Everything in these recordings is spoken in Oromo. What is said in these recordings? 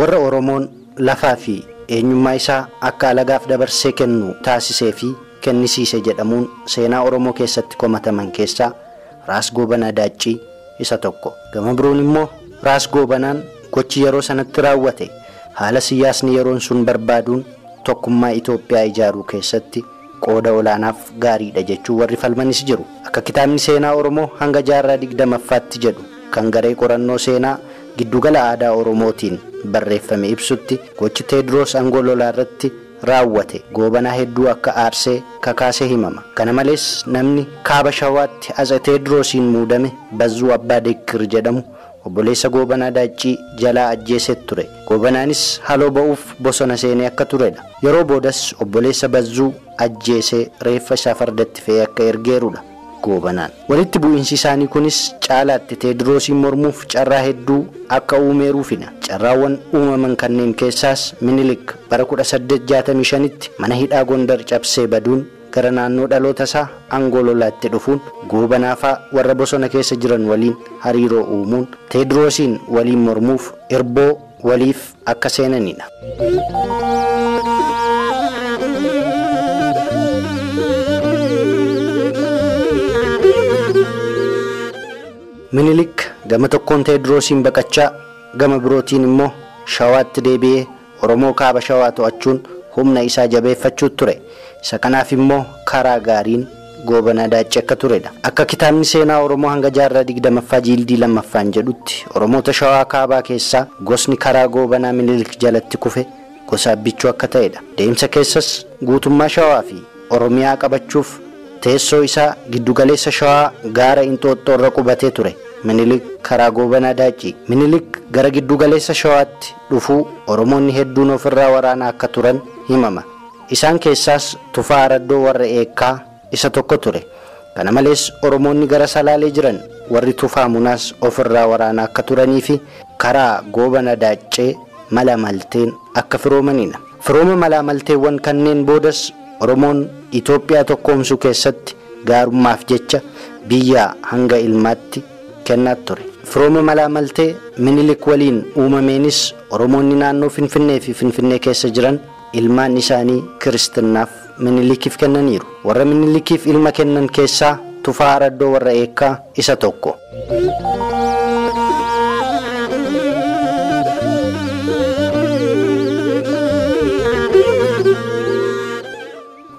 Warra Oromoon lafaa fi eenyummaa isaa akka alagaaf dabarsee kennu taasisee fi kennisiise jedhamuun seenaa Oromoo keessatti komataman keessaa Raas Goobanaa Daaccii isa tokko. Gama biroon immoo Raas Goobanaan gochi yeroo sanatti raawwate haala siyaasni yeroon sun barbaaduun tokkummaa Itoophiyaa ijaaruu keessatti qooda olaanaaf gaariidha jechuun warri falmanis jiru. Akka kitaabni seenaa Oromoo hanga jaarraa 20ffaatti jedhu kan garee qorannoo seenaa giddugala aadaa Oromootiin barreeffame ibsutti gochi Teediroos aangoo lolaa irratti raawwate Goobanaa hedduu akka aarsee kakaasee himama. Kana malees namni kaaba Shawaatti Atse Teediroosiin muudame Bazzuu Abbaa Deeggir jedhamu obboleessa Goobanaa Daaccii jalaa ajjeesee ture. Goobanaanis haloo ba'uuf bosona seenee akka turedha. Yeroo boodas obboleessa Bazzuu ajjeesee reeffa isaa fardatti fe'ee akka ergeerudha Goobanaan. Walitti bu'iinsi isaanii kunis caalaatti Teediroosiin mormuuf carraa hedduu akka uumeeruufidha. Carraawwan uumaman kanneen keessaas Minilik bara 1865tti mana hidhaa Gondar cabsee baduun gara naannoo dhaloota isaa aangoo lolaatti dhufuun Goobanaa fa'aa warra bosona keessa jiran waliin hariiroo uumuun Teediroosiin waliin mormuuf irboo waliif akka seenanidha. Minilik gama tokkoon Teediroosiin baqachaa gama birootiin immoo Shawaatti deebi'ee Oromoo kaaba Shawaa to'achuun humna isaa jabeeffachuu ture. Isa kanaaf immoo karaa gaariin Goobanaa Daaccii akka turedha. Akka kitaabni seenaa Oromoo hanga jaarraa 20ffaa jiildii 2ffaan jedhutti Oromoota Shawaa kaabaa keessaa gosni karaa Goobanaa Minilik jalatti kufe gosa Abbichuu akka ta'edha. Deemsa keessas guutummaa Shawaa fi Oromiyaa qabachuuf teessoo isaa giddugaleessa Shawaa gaara Inxooxxoo irra qubatee ture. Minilik karaa Goobanaa Daaccii. Minilik gara giddugaleessa Shawaatti dhufuu Oromoonni hedduun ofirraa waraanaa akka turan himama. Isaan keessaas Tufaa Araddoo warra Eekkaa isa tokko ture. Kana malees Oromoonni gara Salaalee jiran warri Tufaa Munaas ofirraa waraanaa akka turanii fi karaa Goobanaa Daaccee mala malteen akka firoomanidha. Firooma mala malteewwan kanneen boodas Oromoon Itoophiyaa tokkoomsuu keessatti gaarummaaf jecha biyya hanga ilmaatti kennaa ture. Firooma mala maltee Minilik waliin uumameenis Oromoonni naannoo Finfinnee fi Finfinnee keessa jiran ilmaan isaanii Kiristaanaaf Minilikiif kennaniiru. Warra Minilikiif ilma kennan keessaa Tufaa Araddoo warra Eekkaa isa tokko.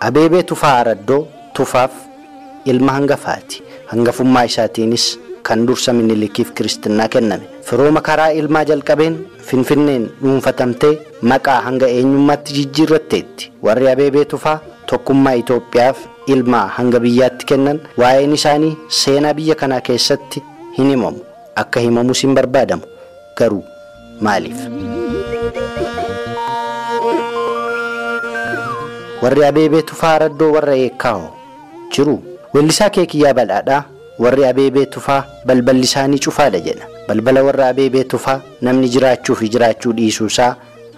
Abeebee Tufaa Araddoo Tufaaf ilma hangafaati. Hangafummaa isaatiinis kan dursa Minilikiif Kiristinnaa kenname. Firooma karaa ilmaa jalqabeen Finfinneen dhuunfatamtee maqaa hanga eenyummaatti jijjiirratteetti. Warri Abeebee Tufaa tokkummaa Itoophiyaaf ilmaa hanga biyyaatti kennan waa'een isaanii seenaa biyya kanaa keessatti hin himamu. Akka himamus hin barbaadamu. Garuu maaliif? Warri Abeebee Tufaa Araddoo warra Eekkaa jiru. Weellisaa Keekiyyaa Badhaadhaa warri Abeebee Tufaa balballi isaanii cufaadha jedha. Balbala warra Abeebee Tufaa namni jiraachuu fi jiraachuu dhiisuu isaa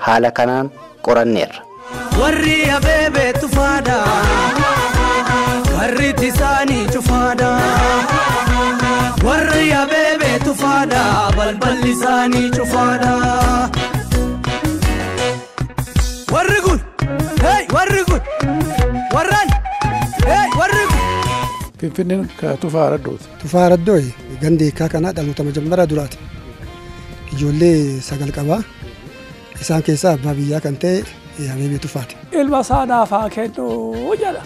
haala kanaan qoranneerra. Warri Abeebee Tufaadha. Warri isaanii cufaadha. Warri Abeebee Tufaadha. Balballi isaanii cufaadha. Warri kun hey warri kun warraan hey warri kun Finfinneen Tufaa Araddooti. Tufaa Araddoo ganda Eekkaa kanaa dhaloota majammaraa duraati. Ijoollee 9 qaba. Isaan keessaa abbaa biyyaa kan ta'e Abeebee Tufaati. Ilma isaa naaf haa kennu jedha.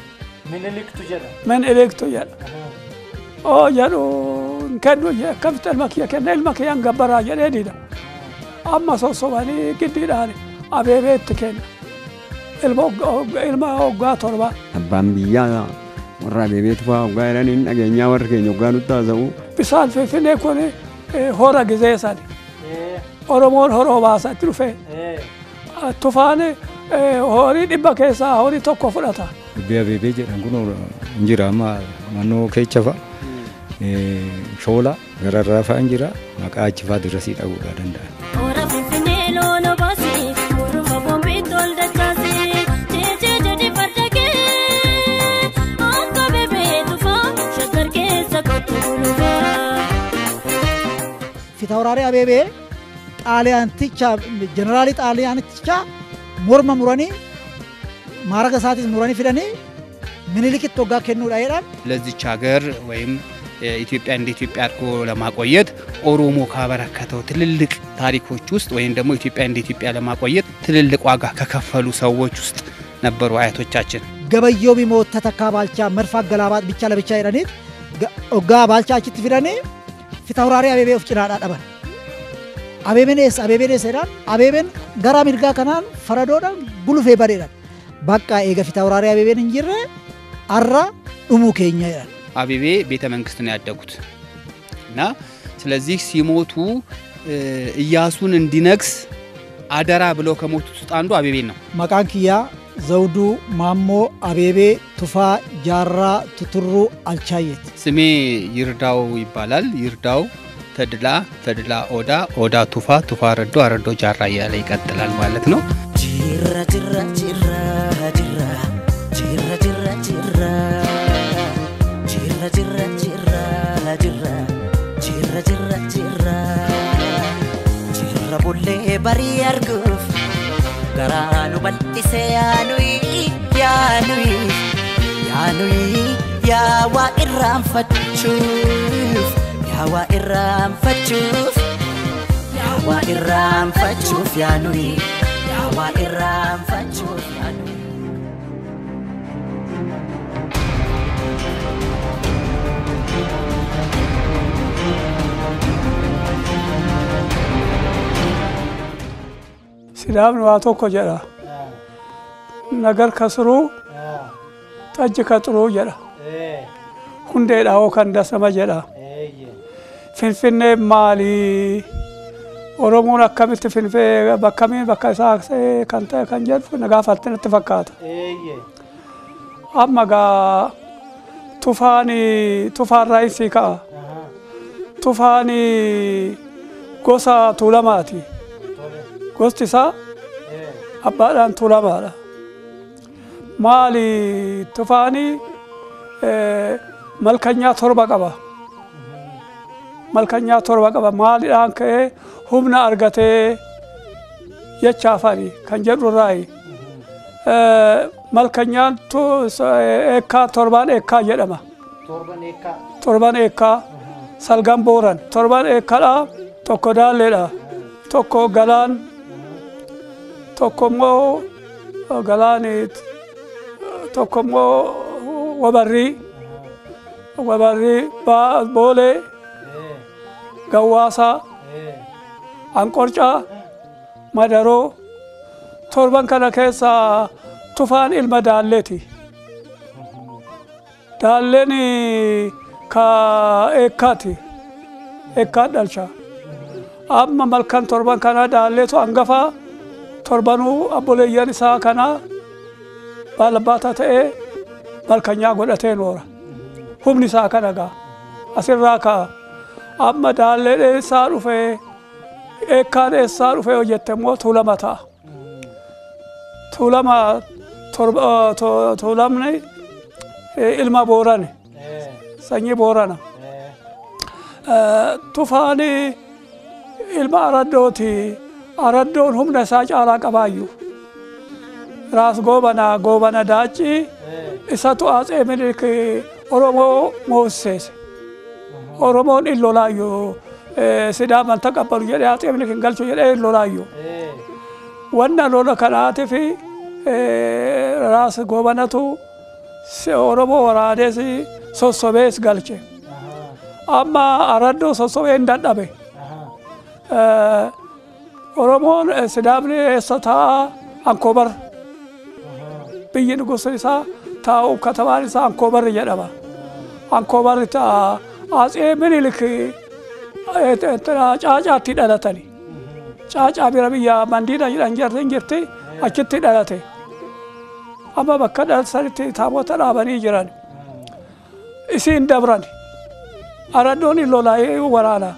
Miniliktu jedha. Miniliktu jedha. Oo jedhu hin kennu jedhe akkamitti ilma kiyya kenna ilma kiyyaan gabbaraa jedhee dida. Amma sossobanii giddiidhaan Abeebeetti kenna. Ilma waggaa 7. Abbaan biyyaa warra Abeebee Tufaa waggaa jedhaniin dhageenyaa warri keenya waggaa nutti haasa'u. Bishaan Finfinnee kun hora gizee sani. Oromoon horoo baasatti dhufe. Tufaan horii 100 keessaa horii 1 fudhata. Dubbii Abeebee jedhan kun hin jira amma naannoo keecha fa'a. Shoola gararraa fa'a hin jira maqaa achi fa'a dirasii dhabuudhaa danda'a. Hora Finfinnee loon obaasii morma boombii tol dachaasii jeejee jedhi farda kee akka Abeebee Tufaa shaggar keessa kottu gulufaa. Fitawraaree Abeebee Xaaliyaanticha jeneraalii Xaaliyaanticha morma muranii maaraga isaatis muranii fidanii Minilikitti hoggaa kennuudha jedhan. ለዚች ሀገር ወይም ኢትዮጵያ እንደ ኢትዮጵያ አድርጎ ለማቆየት ኦሮሞ ካበረከተው ትልልቅ ታሪኮች ውስጥ ወይም ደግሞ ኢትዮጵያ እንደ ኢትዮጵያ ለማቆየት ትልልቅ ዋጋ ከከፈሉ ሰዎች ውስጥ ነበሩ አያቶቻችን። Gabayyoo ቢሞት ተተካ ባልቻ መድፍ አገላባጥ ብቻ ለብቻ jedhaniit hoggaa Baalchaa achitti fidanii Fitawraarii Abeebee of cinaadhaa dhaban. Abeebeen eessa Abeebeen eessa jedhaan Abeebeen gara mirgaa kanaan faradoodhaan gulufee badeedhaan. Bakka eega Fitawraarii Abeebeen hin jirre arra dhumuu keenya jedhan. አቤቤ ቤተ መንግስት ነው ያደጉት እና ስለዚህ ሲሞቱ ኢያሱን እንዲነግስ አደራ ብለው ከሞቱት ውስጥ አንዱ አቤቤን ነው። Maqaan kiyyaa Zawuduu Maammoo Abeebee Tufaa Jaarraa Tuturruu Alchaayyeeti. ስሜ ይርዳው ይባላል። ይርዳው ተድላ፣ ተድላ ኦዳ፣ ኦዳ ቱፋ፣ ቱፋ አረዶ፣ አረዶ ጃራ እያለ ይቀጥላል ማለት ነው። Jirra jirra jirra jirra jirra jirra jirra jirra jirra jirra jirra jirra jirra jirra jirra bullee barii arguuf garaa nu bal'ise yaanuyi yaanuyi yaanuyi yaa waa irraanfachuuf yaa waa irraanfachuuf yaa waa irraanfachuuf yaanuyi yaa waa irraanfachuuf yaanuyi. Sidaamni waa tokko jedha. Nagar kasruu xajji kaxuruu jedha. Hundeedha hoo kan dasama jedha. Finfinnee maali? Oromoon akkamitti Finfinnee bakkamiin bakka isaa kan ta'e kan jedhu na gaafatte natti fakkaata. Amma gaa tufaani tufaarraa hin sii ka'a. Tufaani gosa Tuulamaati. Gosti isaa abbaadhaan Tuulamaadha. Maali tufaani malkanyaa 7 qaba. Malkanyaa 7 qaba. Maaliidhaan ka'ee humna argatee jechaafani kan jedhu irraayi. Malkanyaan eekkaa 7 eekkaa jedhama. 7 eekkaa salgan booran. 7 eekkaadha, tokko daalleedha, tokko galaan, tokko immoo galaani, tokko immoo wabarrii, wabarrii boolee, gawwaasaa, anqorcaa, madaroo. 7 kana keessa tufaan ilma daalleeti. Daalleen ka eekkaati. Eekkaa dhalcha. Amma malkan 7 kana daalleetu hangafaa torbanuu abboleeyyan isaa kana baalabbaataa ta'ee malkanyaa godhatee noora. Humni isaa kana gaa asirraa ka'a. Amma daallee eessaa dhufee eekkaan eessaa dhufee yoo jette immoo Tuulama ta'a. Tuulama Tuulamni ilma Boorani. Sanyii Boorana. Tufaani ilma Araddooti. Araddoon humna isaa caalaa qabaayyuu. Raas Goobana Goobana Daaccii isatu Atsee Minilik Oromoo moosseese. Oromoon in lolaayyuu Sidaaman taqabbalu jedhee Atsee Minilik hin galchu jedhee in lolaayyuu. Wanna lola kanaatiif Raas Goobanatu Oromoo waraanees sossobees galche. Amma Araddoo sossobee hin dadhabe. Oromoon Sidaamni eessa taa'a Ankobar. Biyyi nugusa isaa taa'u katamaan isaa Ankobar jedhama. Ankobar taa'a Atsee Minilik Caacaatti dhalatani. Caacaa bira biyya Mandiina jedhan jirti jirti achitti dhalate. Amma bakka dhalatanitti taabota dhaabanii jiran. Isiin dabran. Araddoon hin lolaa'ee waraana.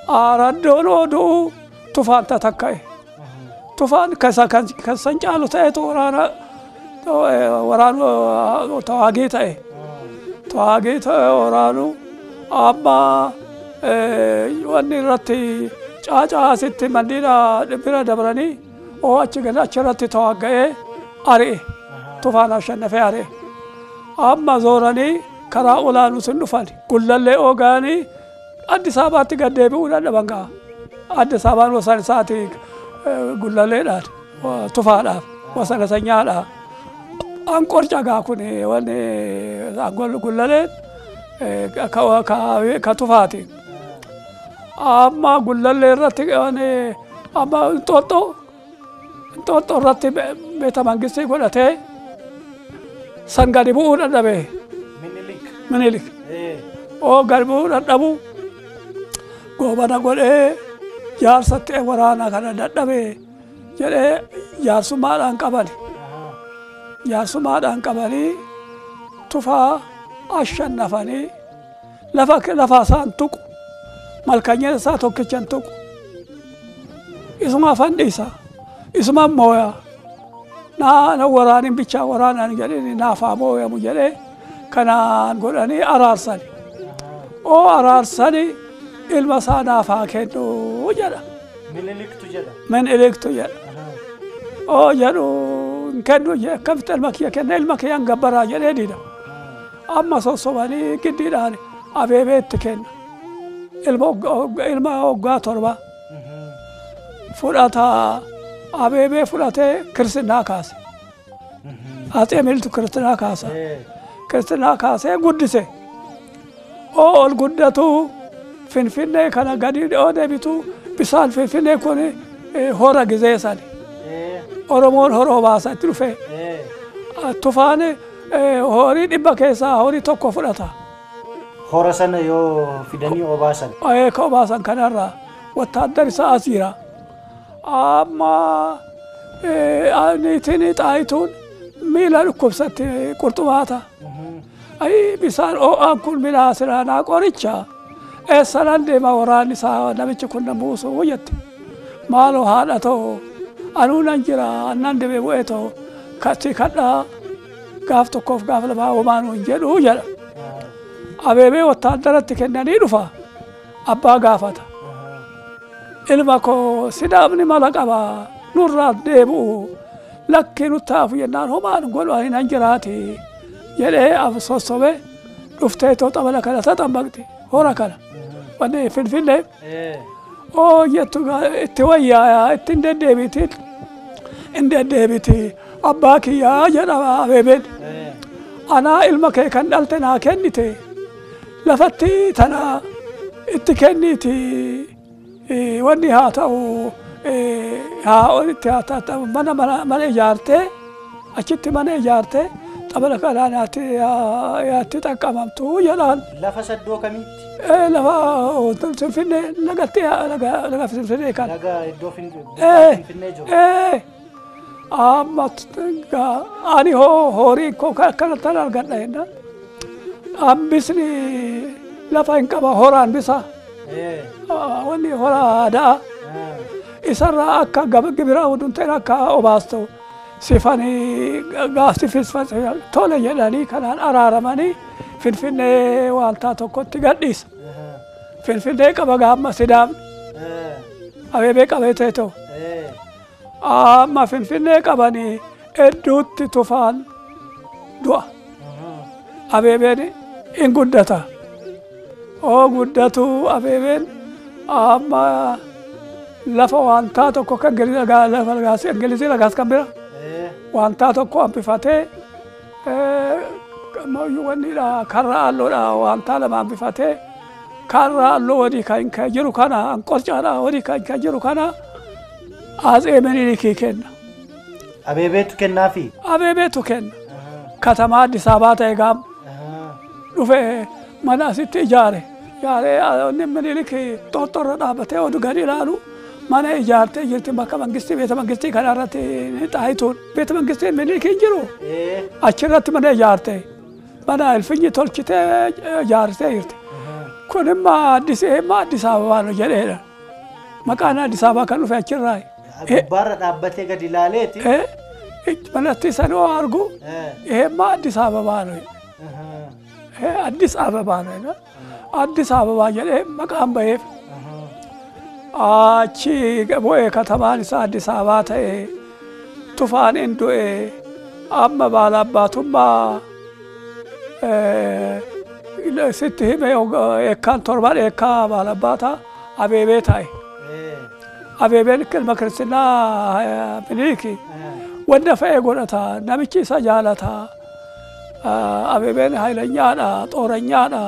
Araddoon oduu tufaan tatakka'e. Tufaan kan caalu ta'etu waraana waraanu tawaagii ta'e. Tawaagii ta'e waraanu amma wanni irratti Caacaa asitti mandiina bira dabranii oo achi gala achirratti tawagga'ee ari'e. Tufaan ashannafee ari'e. Amma zooranii karaa olaanuu sun dhufan. Gullallee oogaanii Addis Ababaatti gad deebi'uu dadhaban ga'a. Addis Ababaan wasan isaati gullalleedhaan tufaadhaaf wasana sanyaadhaa. Anqorca gaa kun wanni gullalleen ka tufaati. Amma gullallee irratti amma Inxooxxoo Inxooxxoo irratti beeta mangistii godhatee san gadi bu'uu dadhabe. Minilik. Oo gadi bu'uu dadhabu goobana godhee jaarsatti waraana kana dadhabe jedhee jaarsummaadhaan qabani. Jaarsummaadhaan qabanii tufaa ashannafanii lafa isaan tuqu malkanyeen isaa tokkichan tuqu isuma fandhiisa isuma mooya naa waraanin bichaa waraanaan jedhee naafaa mooyamu jedhee kanaan godhanii araarsani. Oo araarsani ilma isaa naafaa kennu jedha. Miniliktu jedha. Miniliktu jedha. Oo jedhu hin kennu akkamitti ilma kiyya kenna ilma kiyyaan gabbaraa jedhee dida. Amma sossobanii giddiidhaan abeebeetti kenna. Ilma waggaa 7 fudhata abeebee fudhatee kirisinnaa kaase. Atsee Minilikitu kiristinaa kaasa. Kiristinaa kaasee guddise. Oo ol guddatu Finfinnee kana gadi oo deebitu bisaan Finfinnee kun hora gizee sani. Oromoon horoo baasa itti dhufe. Tufaan horii 100 keessaa horii 1 fudhata. Hora sana yoo fidanii obaasan. Ka obaasan kanarraa wattaaddari isaa as jira. Amma niitiin xaayituun miila dhukkubsatti qurxumaata. Ayi bisaan oo'aan kun miila siraanaa qoricha. Eessanan deema waraanni isaa namichi kun na buusu jette. Maaloo haadha ta'o anuu nan jira annan deemee bu'ee ta'o katti kadhaa gaaf tokkoof gaaf lamaa homaanuu hin jedhu jedha. Abeebee wattaaddaratti kennanii dhufa. Abbaa gaafata. Ilma koo sidaamni mala qaba nurraa deebi'u lakki nutti hafu jennaan homaan godhu ani nan jiraati jedhee sossobee dhuftee too xabala kana taxammaqti hora kana. Wanni Finfinnee oo jettu itti wayyaa itti hin deddeebitin hin deddeebiti abbaa kiyyaa jedhama abeebeen. Anaa ilma kee kan dhalte naa kennite lafatti tana itti kenniti wanni haa ta'u haa itti haa ta'u mana mana ijaartee achitti mana ijaartee xabala kanaan yaatti xaqqabamtu jedhaan. Lafa saddoo kamitti? Lafa Finfinnee lagatti laga Finfinnee kana. Laga iddoo Finfinnee jiru. Amma ani horii koo akkanatti argadha jennaan. Hambisni lafa hin qaba horaan bisa. Wanni hora aadaa. Isarraa akka gibira hundumteen akka obaastu sifanii gaafsifis tole jedhanii kanaan araaramanii Finfinnee waaltaa tokkotti gadhiisa. Finfinnee qaba gaamma sidaamni. Abeebee qabee ta'e ta'u. Amma Finfinnee qabanii hedduutti tufaan du'a. Abeebeen hin guddata. Oo guddatu abeebeen amma lafa wantaa tokko kan Ingilizii lagaas kan bira wantaa tokko hambifatee karra alloodha wantaa lama hambifatee karra alloo wadii kan jiru kana anqorcaadha wadii kan jiru kana Atsee Minilikii kenna. Abeebeetu kennaafi? Abeebeetu kenna. Katamaa Addis Ababaa ta'e gaam dhufee mana asitti ijaare. Ijaaree inni Minilik xooxxorra dhaabbatee oduu gadi ilaalu mana ijaartee jirti bakka mangistii beeta mangistii kana irratti xaayituun beeta mangistii Minilik hin jiru. Achirratti mana ijaarte mana ilfinyi tolchitee ijaartee jirti. Kun immoo Addis Ababaa nu jedheedha. Maqaan Addis Ababaa kan dhufe achirraa. Gubbaarra dhaabbatee gadi ilaaleeti. Manatti sanoo argu ይሄማ አዲስ አበባ ነው። ይሄ አዲስ አበባ ነው። አዲስ አበባ jedhee maqaan baheef. Achi bu'ee katamaan isaa Addis Ababaa ta'e Tufaan hin du'e amma baalabbaatummaa sitti hime eekkaan torban eekkaa baalabbaataa Abeebee ta'e. Abeebeen ilma kiristinnaa Miniliki wanta fe'e godhata namichi isa jaalata. Abeebeen haylanyaadha xooranyaadha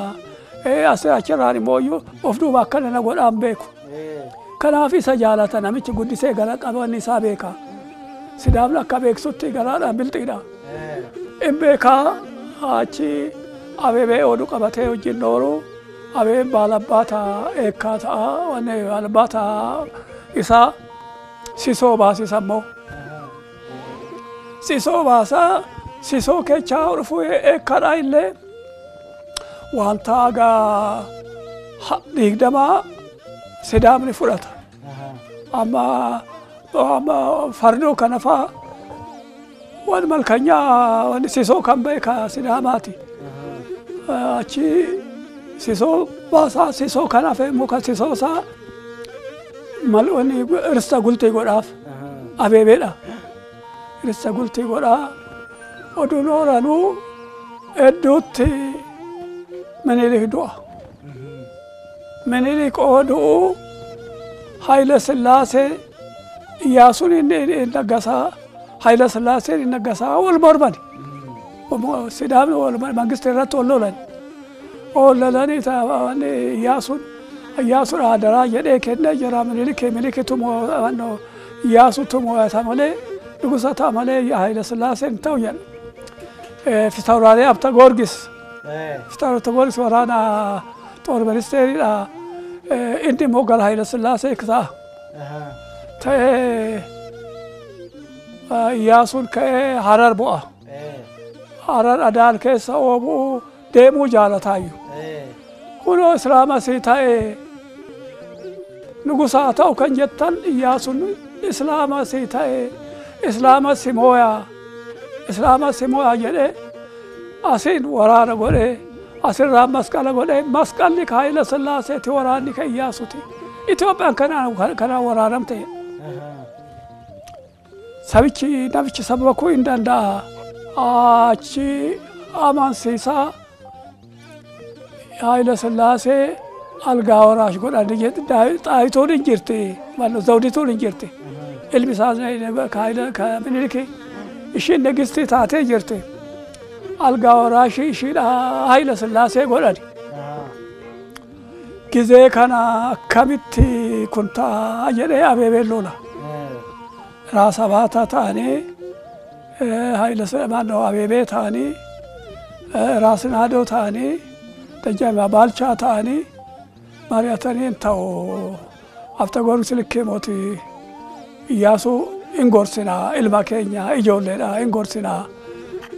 asii achirraan immoo of duuba akkana na godhaan beeku. Kanaaf isa jaalata namichi guddisee gara qabanni isaa beeka. Sidaamni akka beeksutti garaadhaan bilxiidha. In beekaa achi Abeebee oduu qabatee wajjin nooru Abeebeen baalabbaataa eekkaa ta'a wanni baalabbaataa isaa sisoo baasisa immoo. Sisoo baasaa sisoo keechaa dhufu eekkaadhaa illee wanta agaa 20 Sidaamni fudhata. Amma fardoo kana faa waan malkanyaa waan sisoo kan beeka Sidaamaati. Achi sisoo baasaa sisoo kana fe muka sisoo isaa mal'oonni irsa gultii godhaaf Abeebeedha. Irsa gultii godhaa oduun oolanuu hedduutti Minilik du'a. Minilik odu'u Haayile Sillaasee Iyyaasuun inni naggasaa Haayile Sillaaseen inni naggasaa wal mormani. Sidaamni wal mangisti irratti wal lolan. Wal lolanii Iyyaasuun Iyyaasuun adaraa jedhee kennee jira Minilik Miniliktu Iyyaasuutu mo'ata malee nugusa ta'a malee Haayile Sillaaseen ta'u jedha. Fitawraalee Abta Goorgis. Fitawraalee Abta Goorgis waraana xoor ministeeriidha. Inni immoo gara Haayile Sillaasee ta'a. Ta'ee Iyyaasuun ka'ee Harar bu'a. Harar Adaal keessa oobuu deemuu jaalataayyuu. Kunoo Islaama sii ta'ee nugusaa ta'u kan jettan Iyyaasuun Islaama sii ta'ee Islaama si mooyaa Islaama si mooyaa jedhee asiin waraana godhee asirraa masqala godhee masqalli ka Haayile Sillaaseeti waraanni ka Iyyaasuuti. Itoophiyaan kanaan waraanamte. Sabichi namichi sababa kuu hin danda'a. Achi amansiisaa Haayile Sillaasee algaa waraash godhan Xaayituun hin jirti Zawdituun hin jirti. Ilmi isaa Miniliki ishiin nigistii taatee jirti. Algaa waraashii ishiidha Haayile Sillaasee godhan. Gizee kana akkamitti kun ta'a jedhee Abeebeen lola. Raasa baataa ta'anii Haayile Abeebee ta'anii Raas Naadoo ta'anii Dajjama Baalchaa ta'anii mari'atanii hin ta'u Abta Goorgis likkee mootii Iyyaasuu hin gorsinaa ilma keenya ijoolleedha hin gorsinaa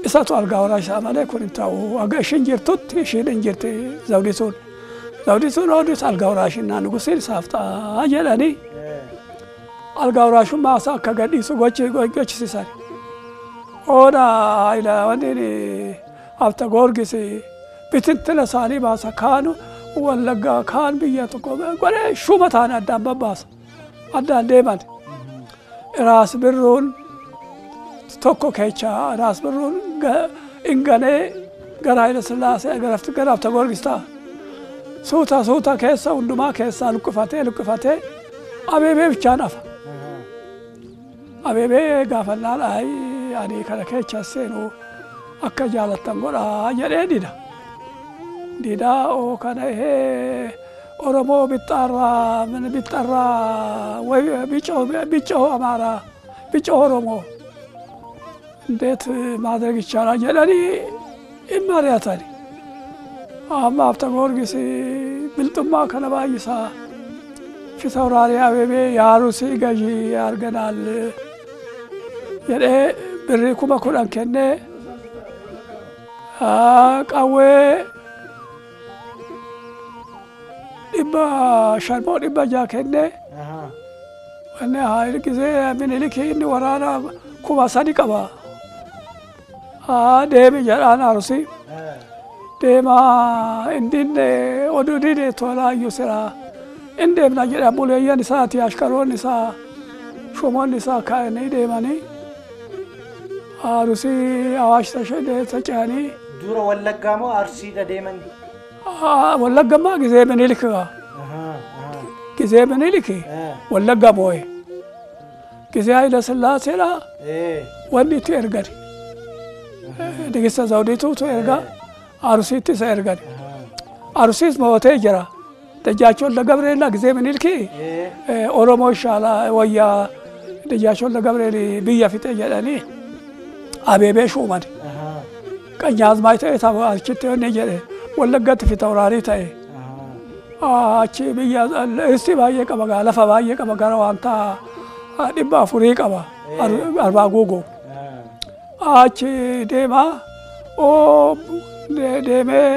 isatu algaa waraashaa malee kun hin ta'u aga ishiin jirtutti ishiin hin jirti Zawdituun. Zawdituun oodis algaa waraashinnaa nugusiin isaaf ta'a jedhanii algaa waraashummaa isaa akka gadhiisu gochisiisan. Oona Haayile wanni Abta Goorgis bitintila isaanii baasa kaanu Wallaggaa kaan biyya tokko godhee shuma ta'an addaan babbaasa addaan deeman. Raas Birruun tokko keechaa Raas Birruun hin galee gara Haayile Sillaasee gara Abta Goorgis ta'a. Suuta suuta keessa hundumaa keessaa luqqifatee luqqifatee Abeebee bichaan hafa. Abeebee gaafannaan ani kana keessa seenuu akka jaalattan godhaa jedhee dida. Didaa oo kana Oromoo bixxaarraa bixxaarraa bicoo Amaaraa bicoo Oromoo እንዴት ማድረግ ይቻላል jedhanii hin mari'atani. Amma Abta Goorgis bilxummaa kana baay'isaa Fitawraalee Abeebee Yaarusii gajii arganaal jedhee birrii 10,000 kennee qawwee 500 moo 600 kennee wanni Haayile gisee Minilik inni waraana 3,000 qaba. Deemi jedhaan Arusii. Deemaa hin dinne oduu dide tolaayyuu siraa In deemna jedhe abboleeyyan isaati ashkaroonni isaa shumoonni isaa ka'anii deemanii Arusii Awaash tashee Dura Wallaggaa moo Arsiidha deeman? Wallaggammaa gisee Minilik gisee Minilik Wallagga moo'e. Gisee Hayila Sillaaseedha wanni itti ergani. Nigista Zawdiituutu erga Arusiitti isa ergani. Arusiis mo'atee jira. Dajjaach Walda Gabreelaa gisee Minilikii Oromoo ishaalaa wayyaa Dajjaach Walda Gabreel biyya fixe jedhanii Abeebee shuuman. Qanyaazmaay ta'e achitti inni jedhe Wallaggatti fitawraarii ta'e. Achi biyya isti baay'ee qaba gaa lafa baay'ee qaba gara wanta 400 qaba Arbaa Guugoo. Achi deemaa oo deemee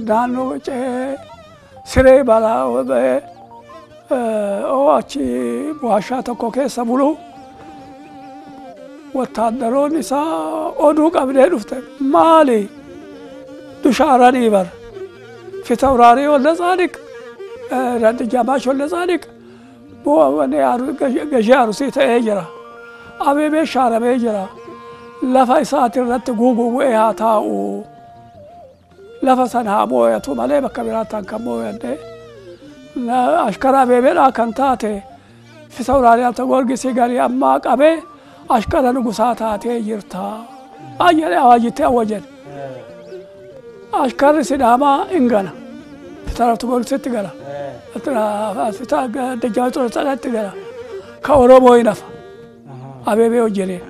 naannoo siree balaa oo achi waashaa tokko keessa bulu. Wattaaddaroonni isaa oduu qabdee dhufte maali dushaaranii bar fitawraarii Walda Tsaadiq Dajjaazmaach Walda Tsaadiq gashee Arusii ta'ee jira. Abeebee shaaramee jira. Lafa isaati irratti guuguu bu'ee haa taa'u. Lafa sana haa moo'atu malee bakka biraatti kan moo'anne. Ashkara Abeebeedhaa kan taate fitawraarii Habta Goorgisii garii ammaa qabee ashkara nugusaa taatee jirta. Jedhee awaajitti awwajan. Ashkarri Sidaamaa hin gala. Fitawraarii Goorgisitti gala. Dajjaazmaach Walda Tsaadiqitti gala. Ka Oromoo hin hafa. Abeebee hojjenee.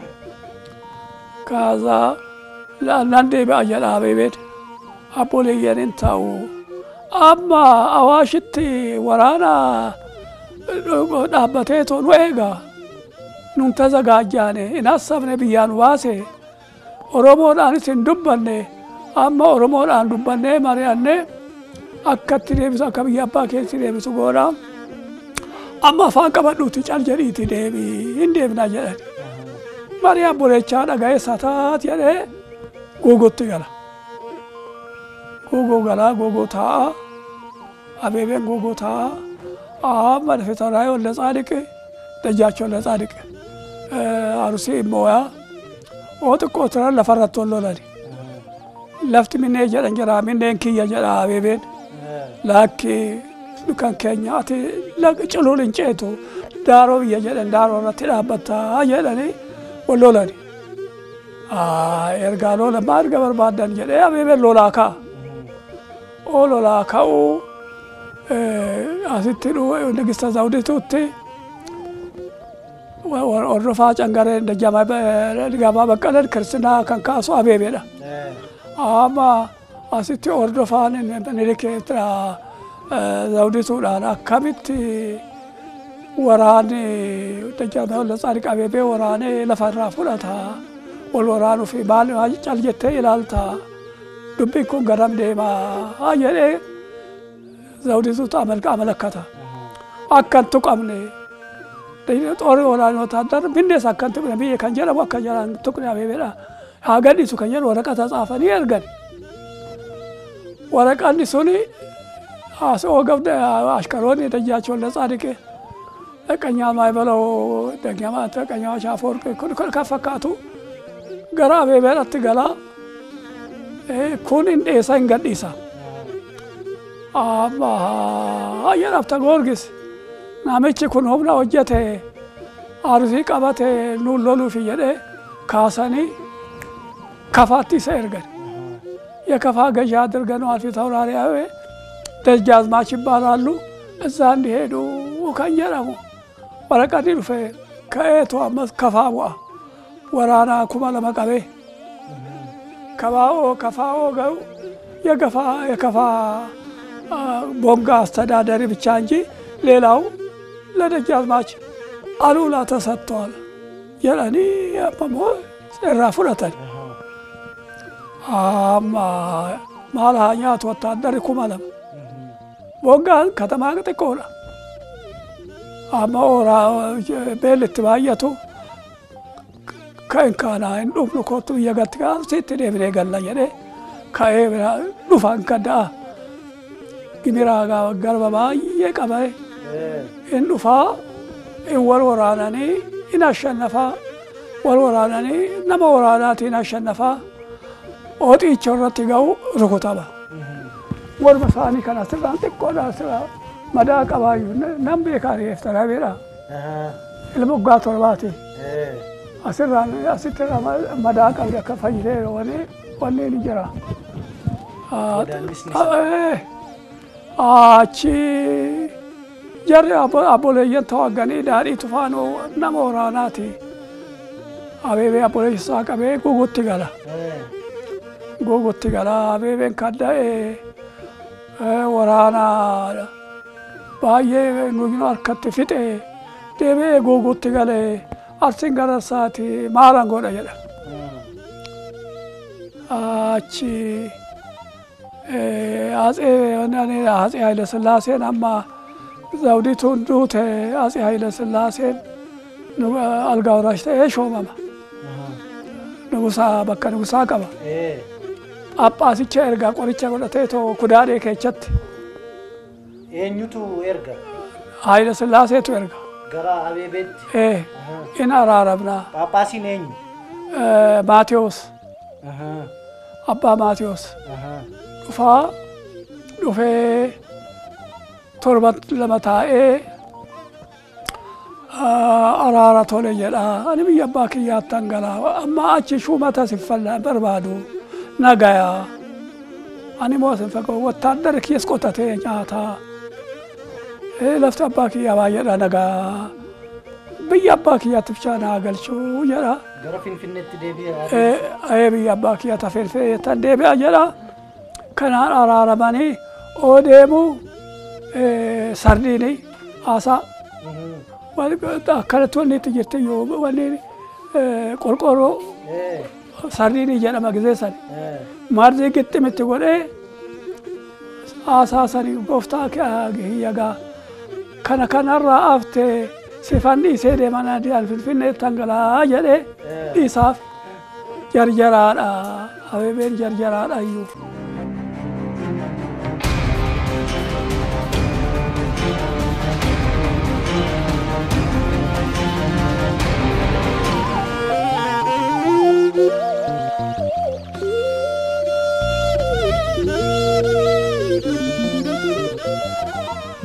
Kaza nan deebi'a jedha Abeebeen. Abboleeyyan hin ta'u. Amma Awaashitti waraana dhaabbatee nu eega. Nun tazagaajjaane hin hassabne biyyaan baase. Oromoodhaanis hin dubbanne. Amma Oromoodhaan dubbannee mari'annee akkatti deebisu akka biyya abbaa keessi deebisu goona. Amma afaan qabadhuuti cal jedhiiti deebii hin deebina jedhan. Marii abboleechaa dhaga'ee sataat jedhee Guuguutti gala. Guuguu galaa Guuguu taa'a. Abeebeen Guuguu taa'a. Amma Fitawraarii Walda Tsaadiq Dajjaach Walda Tsaadiq Arusii moo'aa. Oo xiqqoo turan lafarratti wal lolani. Lafti minnee jedhan jira minneen kiyya jedha Abeebeen. Lakki kan keenya ati ciluun hin ceetu daaroo biyya jedhan daaroo irratti dhaabbattaa jedhanii wal lolani. Ergaa lola maa erga barbaadan jedhee Abeebeen lolaa ka'a. Oo lolaa ka'uu asitti Nigista Zawdituutti hordofaa cangareen Dajjaazmaach Baqqalan Kiristinaa kan kaasu Abeebeedha. Amma asitti hordofaan Minilik Zawdituudhaan akkamitti waraanni Dajjaazmaach Walda Tsaadiq Abeebee waraanee lafarraa fudhata. Wal waraanuu fi maal cal jettee ilaalta. Dubbiin kun garam deemaa jedhee Zawdituutu amalakkata. Akka hin tuqamne xoorri waraanni wotaaddarri bineensa akka hin tuqne biyya kan jedhamu akka jalaan tuqne Abeebeedha. Haa gadhiisu kan jedhu waraqata tsaafanii ergan. Waraqanni suni ashkaroonni Dajjaach Walda Tsaadiq Qanyaazmaach Balau Qanyaazmaach Afawarq kun kan fakkaatu gara Abeebeedhaatti galaa kun hin dheessa hin gadhiisa. Amma jedha Habta Goorgis namichi kun humna hojjete Arusii qabate nuun loluufi jedhee kaasanii Kafaatti isa ergan. የከፋ ገዢ አድርገነዋል ፊታውራሪ አቤ ደጃዝማች ይባላሉ። እዛ እንዲሄዱ ከንጀረሙ ወረቀት ዱፌ ከኤቶ አመስ ከፋ ቡአ ወራና ኩማ ለመቀቤ ከባኦ ከፋኦ ገው የገፋ የከፋ ቦንጋ አስተዳዳሪ ብቻ እንጂ ሌላው ለደጃዝማች አሉላ ተሰጥቷል። የለኒ አባሞ ራፉለተን አማ ማላኛት ወታደር ኩማ 2 ቦንጋ ከተማ xiqqoodha. Amma beelli itti baay'atu kan kana hin dhufnu kottu biyya gatti kaasitti deebinee galla jedhee ka'ee dhufa hin kadda'a. Gimiraa garba baay'ee qabee In dhufaa in wal waraananii in ashannafaa wal waraananii nama waraanaatiin ashannafaa ooxiicha irratti ga'u rukutama. Morma isaanii kan asirraan xiqqoodha asirraa madaa qabaayyuu nan beekaa reefta rabeedha. Ilma waggaa 7ti. Asirraan asitti madaa qabdi akka fayyitee wanni ni jira. Achi jarri abboleeyyan tawagganii Daadhii Tufaanoo nama waraanaati. Abeebee abboleessaa qabee gugutti gala. Gugutti gala abeebeen kadda'ee waraana baay'ee nu harkatti fixee deebi'ee gugutti galee arsiin gararsaati maalan godha jedha. Achi Atsee Haile Sillaaseen amma Zawdituun duute Atsee Haile Sillaaseen algaa waraash ta'ee shoomama. Nugusaa bakka nugusaa qaba. Phaaphaasicha ergaa qoricha godhatee too kudaadhee keechatti. Eenyutu erga? Haile Sillaaseetu erga. Gara Abeebeetti? In araaramnaa. Phaaphaasiin eenyu? Maatiyos. Abbaa Maatiyos. Dhufaa dhufee torban 2 taa'ee araara tole jedha. Ani biyya abbaa kiyyaatti galaa amma achi shuumata sin barbaadu nagayaa. Ani moo sin fagoo wattaaddarri kiyyas qotatee nyaataa. Lafti abbaa kiyyaa baay'eedha nagaa. Biyya abbaa kiyyaatti bichaa naa galchuu jedha. Gara Finfinneetti deebi'a. Biyya abbaa kiyyaatti Finfinneetti deebi'a jedha. Kanaan araaramanii oo deemu sardiini haasaa. Akkanatti wanni itti jirti yoo wanni qorqorroo sardiinii jedhama gisee sani. Marzii gixximitti godhee haasaa sani gooftaa kiyya kana kanarraa haftee sifan dhiisee deeman adii Finfinneetti dhangala'aa jedhee dhiisaaf jarjaraadha. Abeebeen jarjaraadha iyyuu.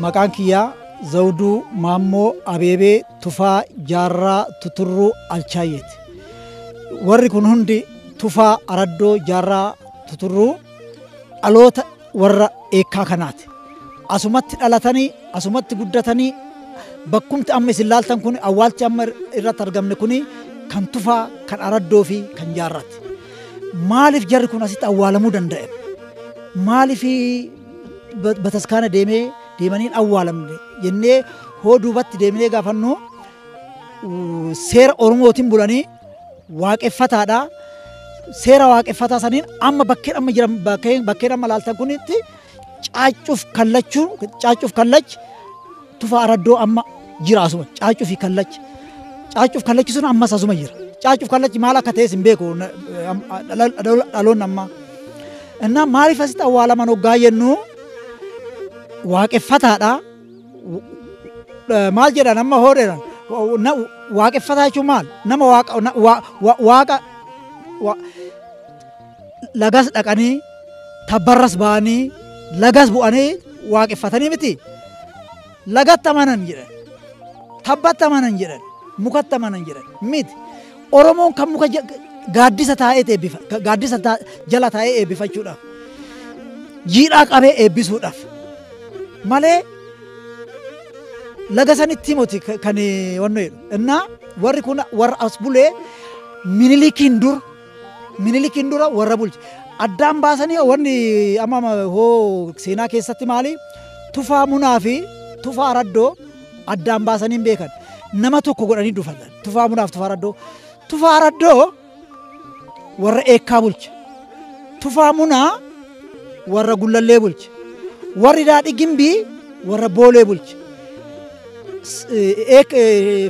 Maqaan kiyyaa Zawuduu Maammoo Abeebee Tufaa Jaarraa Tuturruu Alchaayyeeti. Warri kun hundi Tufaa Araddoo Jaarraa Tuturruu dhaloota warra eekkaa kanaati. Asumatti dhalatanii, asumatti guddatanii, bakkumti amma isin laaltan kun awwaalchi amma irratti argamne kun kan Tufaa, kan Araddoo fi kan Jaarraati. Maaliif jarri kun asitti awwaalamuu danda'e? Maaliif bataskaana deemee deemanii awwaalamne jennee hoo duubatti deemnee gaafannu seera Oromootiin bulanii waaqeffataadha. Seera waaqeffataa saniin amma bakkeen amma jiran bakkeen amma laaltan kunitti caaccuuf kallachuun caaccuuf kallachi Tufaa Araddoo amma jira asuma caaccuu fi kallachi. Caaccuuf kallachi sun ammas asuma jira. Caaccuuf kallachi maal akka ta'es hin beeku dhaloonni ammaa. Innaa maaliif asitti awwaalaman hoggaa jennu waaqeffataadha. Maal jedhan amma hoodheedhan waaqeffataa jechuun maal? Nama waaqa lagas dhaqanii tabbarras ba'anii lagas bu'anii waaqeffatanii miti. Lagatti amanan jedhan, tabbatti amanan jedhan, mukatti amanan jedhan miti. Oromoon kan muka gaaddisa taa'ee eebbifa, gaaddisa jala taa'ee eebbifachuudhaaf, jiidhaa qabee eebbisuudhaaf malee laga sanitti miti kan wanno jedhu. Innaa warri kun warra as bulee Minilikiin dura warra bulche. Addaan baasanii wanni amma hoo seenaa keessatti maali? Tufaa Munaa fi Tufaa Araddoo addaan baasanii hin beekan. Nama tokko godhanii dhufan. Tufaa Munaa fi Tufaa Araddoo. Tufaa Araddoo warra eekkaa bulche. Tufaa Munaa warra Gullallee bulche. Warri Daadhii Gimbii warra Boolee bulche.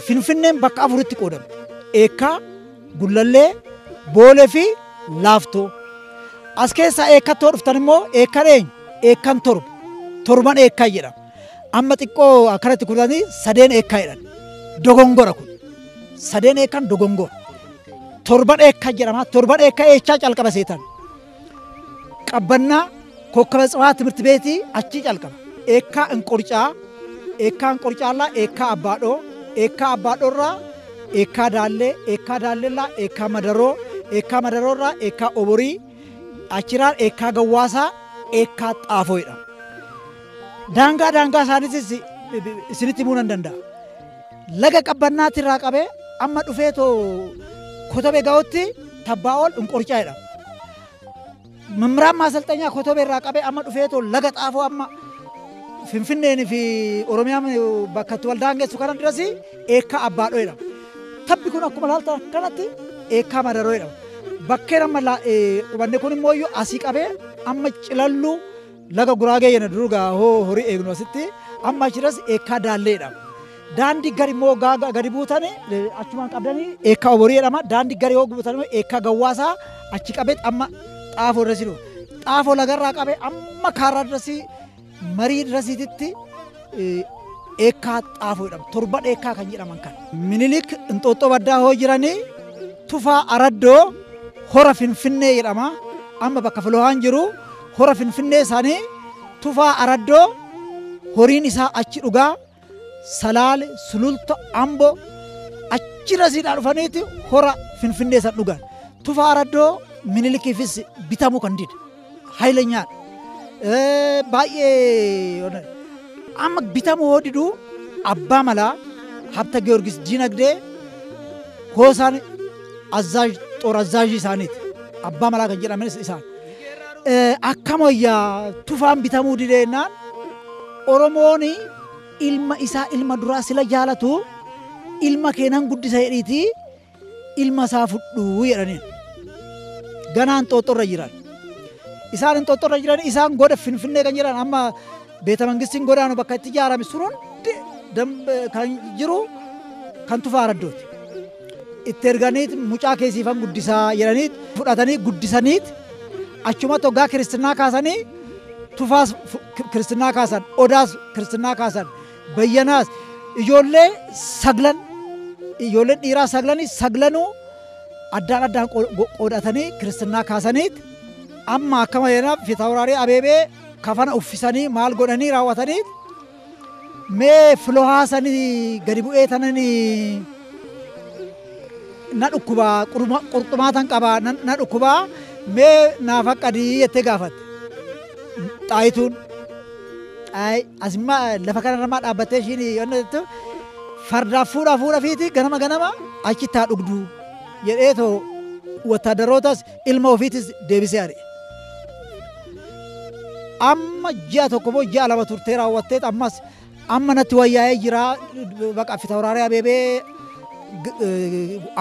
Finfinneen bakka afuritti qoodamte. Eekkaa, Gullallee, Boolee fi Laaftoo. As keessaa eekkattoo dhuftan immoo eekkan eenyu? Eekkan torba. Torban eekkaa jedhama. Amma xiqqoo akkanatti kutanii sadeen eekkaa jedhan. Dogongora kun. Sadeen eekkaan dogongora. Torban eekkaa jedhama. Torban eekkaa eechaa calqaba seetan. Qabbannaa kokkaba tsibaa timirti beetii achii calqaba. Eekkaa inqorcaa, eekkaa inqorcaallaa eekkaa abbaadhoo, eekkaa abbaadhoorraa eekkaa daallee, eekkaa daalleellaa eekkaa madaroo, eekkaa madaroorraa eekkaa oborii, achiraan eekkaa gawwaasaa, eekkaa xaafoo jedhama. Daangaa daangaa isaaniitis isinitti himuu nan danda'a. Laga qabbannaatirraa qabee amma dhufee too Kotobee ga'utti tabbaa ol inqorcaa jedhama. Mimmiraan maasalxanyaa Kotobee irraa qabee amma dhufee too laga xaafoo amma Finfinneen fi Oromiyaan bakka itti wal daangessu kana duras eekkaa abbaadhoo jedhama. Tabbi kun akkuma ilaaltan kanatti eekkaa madaroo jedhama. Bakkeen amma qubanne kun immoo iyyuu asii qabee amma cilalluu laga Guraagee jenna dur gaa hoo horii eegnu asitti amma achiras eekkaa daallee jedhama. Daandii gadi immoo gadi buutan achumaan qabdanii eekkaa oborii jedhama. Daandii gadi yoo buutan immoo eekkaa gawwaasaa achi qabee amma xaafoo irra jiru. Xaafoo lagarraa qabee amma kaarraa dirasii marii dirasiititti eekkaa xaafoo jedhama. Torban eekkaa kan jedhaman kan. Minilik Inxooxxoo baddaa hoo jiranii Tufaa Araddoo hora Finfinnee jedhama. Amma bakka Filohaan jiru hora Finfinnee isaanii Tufaa Araddoo horiin isaa achi dhugaa Salaale, Sululta, Ambo achi rasiidhaa dhufaniiti hora Finfinnee san dhugan. Tufaa Araddoo Minilikiifis bitamuu kan dide. Hayilanyaadha. Baay'ee amma bitamuu hoo diduu abbaa malaa Habta Giyoorgis Diinagdee hoosaan azzaaj xoor azzaajii isaaniiti. Abbaa malaa kan jedhamanis isaan. Akkam wayyaa Tufaan bitamuu didee jennaan Oromoon ilma isaa ilma duraa sila jaalatu ilma keenan guddisa jedhiitii ilma isaa fudhuu jedhaniin. Ganaa Inxooxxoorra jiran. Isaan Inxooxxoorra jiran isaan goda Finfinnee kan jedhan amma beeta mangistiin godaanu bakka itti ijaarame sun hundi kan jiru kan Tufaa Araddooti. Itti erganiit mucaa keessiifan guddisaa jedhaniit fudhatanii guddisaniit achumatti hoggaa kiristinnaa kaasanii Tufaas kiristinnaa kaasan, Odaas kiristinnaa kaasan, Bayyanaas ijoollee saglan, ijoolleen dhiiraa saglanii saglanuu addaan addaan qoodatanii kiristinnaa kaasaniit amma akkama jedhama Fitawuraarii Abeebee kafana uffisanii maal godhanii raawwataniit mee filohaa sanii gadi bu'ee tananii na dhukkubaa qurxumaatan qabaa na dhukkubaa mee naaf haqqadii jettee gaafatte. Xaayituun asimmaa lafa kanarra maa dhaabbattee ishiin yoonna jettu fardaaf fuudhaa fuudha fiiti ganama ganama achitti haa dhugdu jedhee too wattaadarootas ilma ofiitis deebisee ari'e. Amma ji'a tokko moo ji'a lama turtee raawwattee ammas amma natti wayyaa'ee jira baqa Fitawuraarii Abeebee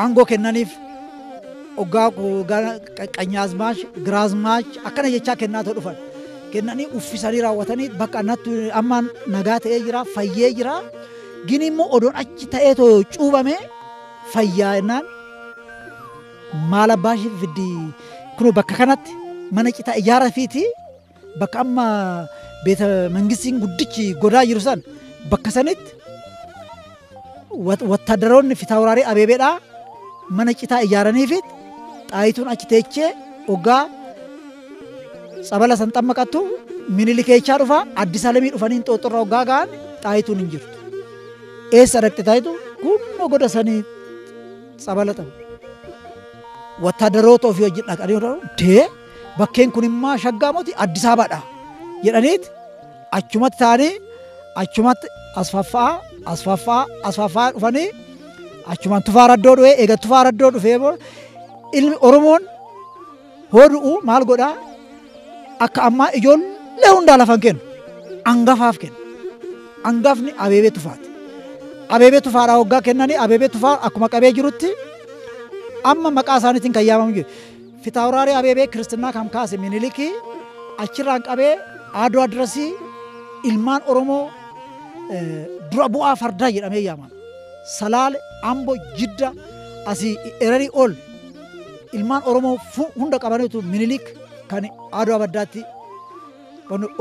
aangoo kennaniif hoggaa Qanyaazmaash Giraazmaash akkana jechaa kennaa ta'u dhufan. Kennanii uffisanii raawwatanii bakka natti amma nagaa ta'ee jira fayyee jira. Gini immoo odoon achi ta'ee too cuubame fayyaa jennaan maal abbaa ishee fiddi kunoo bakka kanatti mana citaa ijaara fiiti bakka amma beeta mangistiin guddichi godaa jiru san bakka sanitti wattaadaroonni Fitawuraarii Abeebeedhaa mana citaa ijaaraniifi Xaayituun achi teechee hoggaa tsabala san xammaqattu Minilikeechaa dhufa Addis Alamii dhufanii Inxooxxoorra hoggaa ga'an Xaayituun hin jirtu. Eessa dhaqxe Xaayitu? Kunoo goda sanii tsabala xabu. Wattaadaroota ofii wajjin dhaqanii dee bakkeen kun immoo shaggaa mooti Addis Ababaadha jedhaniit achumatti ta'anii achumatti asfaffa'aa asfaffa'aa asfaffa'aa dhufanii achumaan Tufaa Araddoo dhufe eega Tufaa Araddoo dhufee booda ilmi Oromoon hoo du'u maal godhaa akka ammaa ijoollee hundaa lafan kennu hangafaaf kennu. Hangafni Abeebee Tufaati. Abeebee Tufaadhaa hoggaa kennanii Abeebee Tufaa akkuma qabee jirutti amma maqaa isaaniitiin kan yaamamu jiru. Fitawuraarii Abeebee kiristinnaa kan kaase Minilikii achirraan qabee Adwaa dirasii ilmaan Oromoo dura bu'aa fardaa jedhamee yaamama. Salaale, Ambo, Jidda, asii Ererii ol ilmaan Oromoo hunda qabaniitu Minilik kan Adwaa baddaatti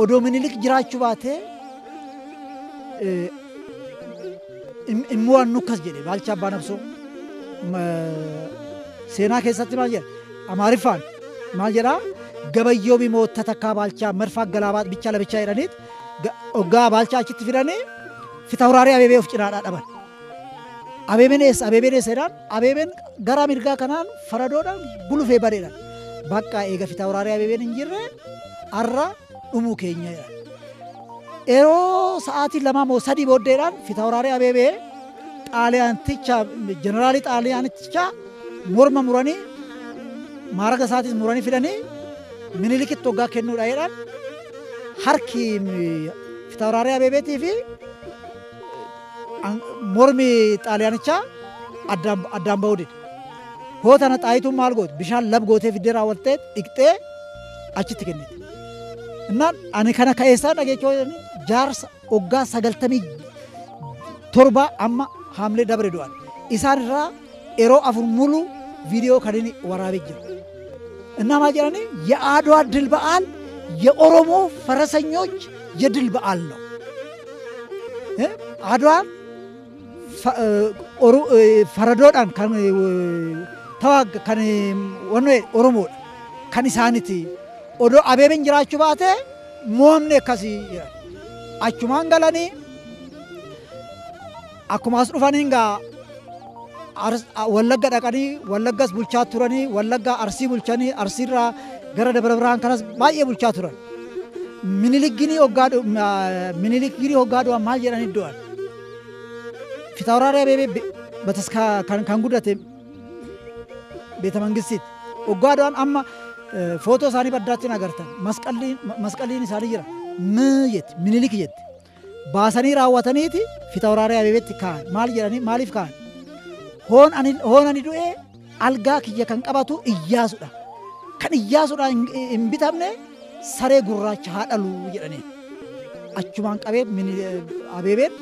odoo Minilik jiraachuu baatee Immoo annu akkas jedhe Baalchaa Abbaa Nabsoo seenaa keessatti maal jedha Amaariffaan maal jedhaa gabayyoo ቢሞት ተተካ ባልቻ መድፍ አገላባጥ ብቻ ለብቻ jedhaniit oggaa Baalchaa achitti fidanii Fitawraarii Abeebee of cinaadhaa dhaban. Abeebeen eessa Abeebeen eessa jedhaan Abeebeen gara mirgaa kanaan faradoodhaan gulufee badeedhaan. Bakka eega Fitawraarii Abeebeen hin jirre har'a dhumuu keenya jedhan. Yeroo sa'aatii 2 moo 3 booddeedhaan Fitawraarii Abeebee xaaliyaanticha jeneraalii xaaliyaanticha morma muranii maaraga isaatis muranii fidanii Minilikitti hoggaa kennuudha jedhan harki Fitawraarii Abeebeetii fi mormi xaaliyaanichaa addaan ba'uu dide. Hoo tana Xaayituun maal goote bishaan lab gootee fiddee raawwattee dhiqxee achitti kennite. Innaan ani kana ka'eessaa dhageechoo jaarsa hoggaa 97 amma haamlee dabre du'an. Isaan irraa yeroo 4 mulu viidiyoo kan inni waraabee jira. እና maal jedhanii የአድዋ ድል በዓል የኦሮሞ ፈረሰኞች የድል በዓል ነው። አድዋን faradoodhaan kan tawagga kan wanne Oromoodha kan isaaniti odoo Abeebeen jiraachuu baate mo'amne akkasii jedhan. Achumaan galanii akkuma as dhufaniin gaa Wallagga dhaqanii Wallaggas bulchaa turanii Wallagga Arsii bulchanii Arsiirraa gara Dabra Birhaan kanas baay'ee bulchaa turan. Minilikginii hoggaa du'an maal jedhanii du'an. Fitawraarii Abeebee bataskaa kan guddate beeta mangistiitti. Hoggaa du'an amma footoo isaanii baddaatti agartan masqalliin isaanii jira. Jetti Minilik jetti. Baasanii raawwataniiti Fitawraarii Abeebeetti kaa'an maal jedhanii maaliif kaa'an? Hoon ani du'ee algaa kiyya kan qabatu Iyyaasuudha. Kan Iyyaasuudha hin bitamne saree gurraacha haa dhalu jedhanii. Achumaan qabee Abeebeen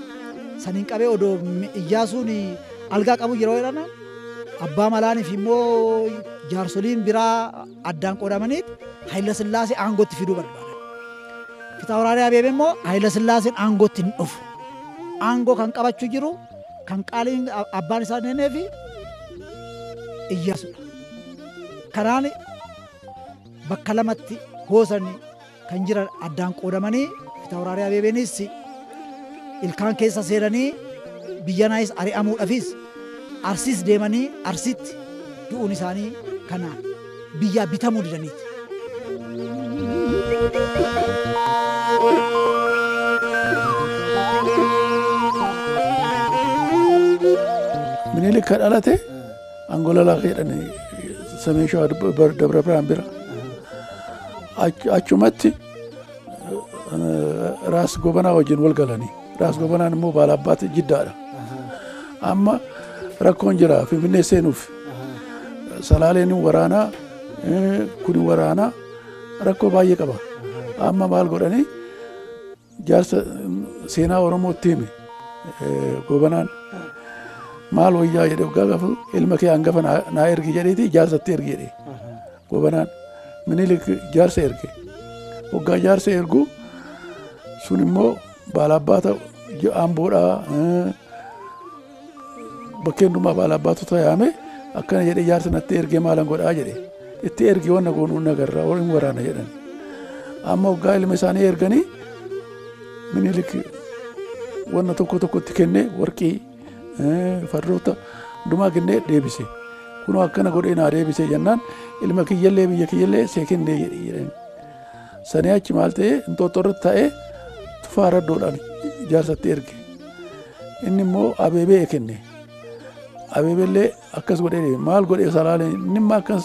saniin qabee odoo Iyyaasuun algaa qabu yeroo jedhan abbaa malaaniif immoo jaarsoliin biraa addaan qoodamaniit Hayila Sillaasee aangootti fiduu barbaadan. Fitawraarii Abeebee immoo Hayila Sillaaseen aangootti hin dhufu. Aangoo kan qabachuu jiru kan qaaliin abbaan isaa neenee fi Iyyaasuudha. Kanaan bakka lamatti hoosanii kan jiran addaan qoodamanii Fitawraarii Abeebeenis ilkaan keessa seenanii biyya naayis ari'amuudhaafis Arsiis deemanii Arsiitti du'uun isaanii kanaan biyyaa bitamuu didaniiti. Minilik kan dhalate Angola jedhani sameen Shawaa Dabra Birhaan bira. Achumatti Raas Gobanaa wajjin wal galanii. Raas Gobanaan immoo baalaabbaat Jiddaadha. Amma rakkoon jira Finfinnee seenuuf. Salaaleen waraanaa kun waraanaa rakkoo baay'ee qaba. Amma maal godhanii jaarsa seenaa Oromootti hime Gobanaan maal wayyaa jedhee waggaa gaafatu ilma kee hangafa naa ergi jedheeti jaarsatti ergi jedhe. Gobanaan Minilik jaarsa erge. Waggaa jaarsa ergu sun immoo baalaabbaata Amboodhaa bakkee hundumaa baalaabbaatota yaame akkana jedhee jaarsa natti ergee maalan godhaa jedhe. Itti ergi wanna goonuu nagarraa hin waraana jedhan. Amma waggaa ilma isaanii erganii Minilik wanna tokko tokkotti kennee warqii fardoota hundumaa kennee deebise. Kunoo akkana godhee naa deebise jennaan ilma kiyyallee biyya kiyyallee see kennee jedhan. Sanii achi maal ta'ee Inxooxxoo irratti taa'ee Tufaa Raddoodhaan jaarsatti erge. Inni immoo Abeebee kenne. Abeebeellee akkas godhee deeme maal godhee Salaaleen inni immoo akkas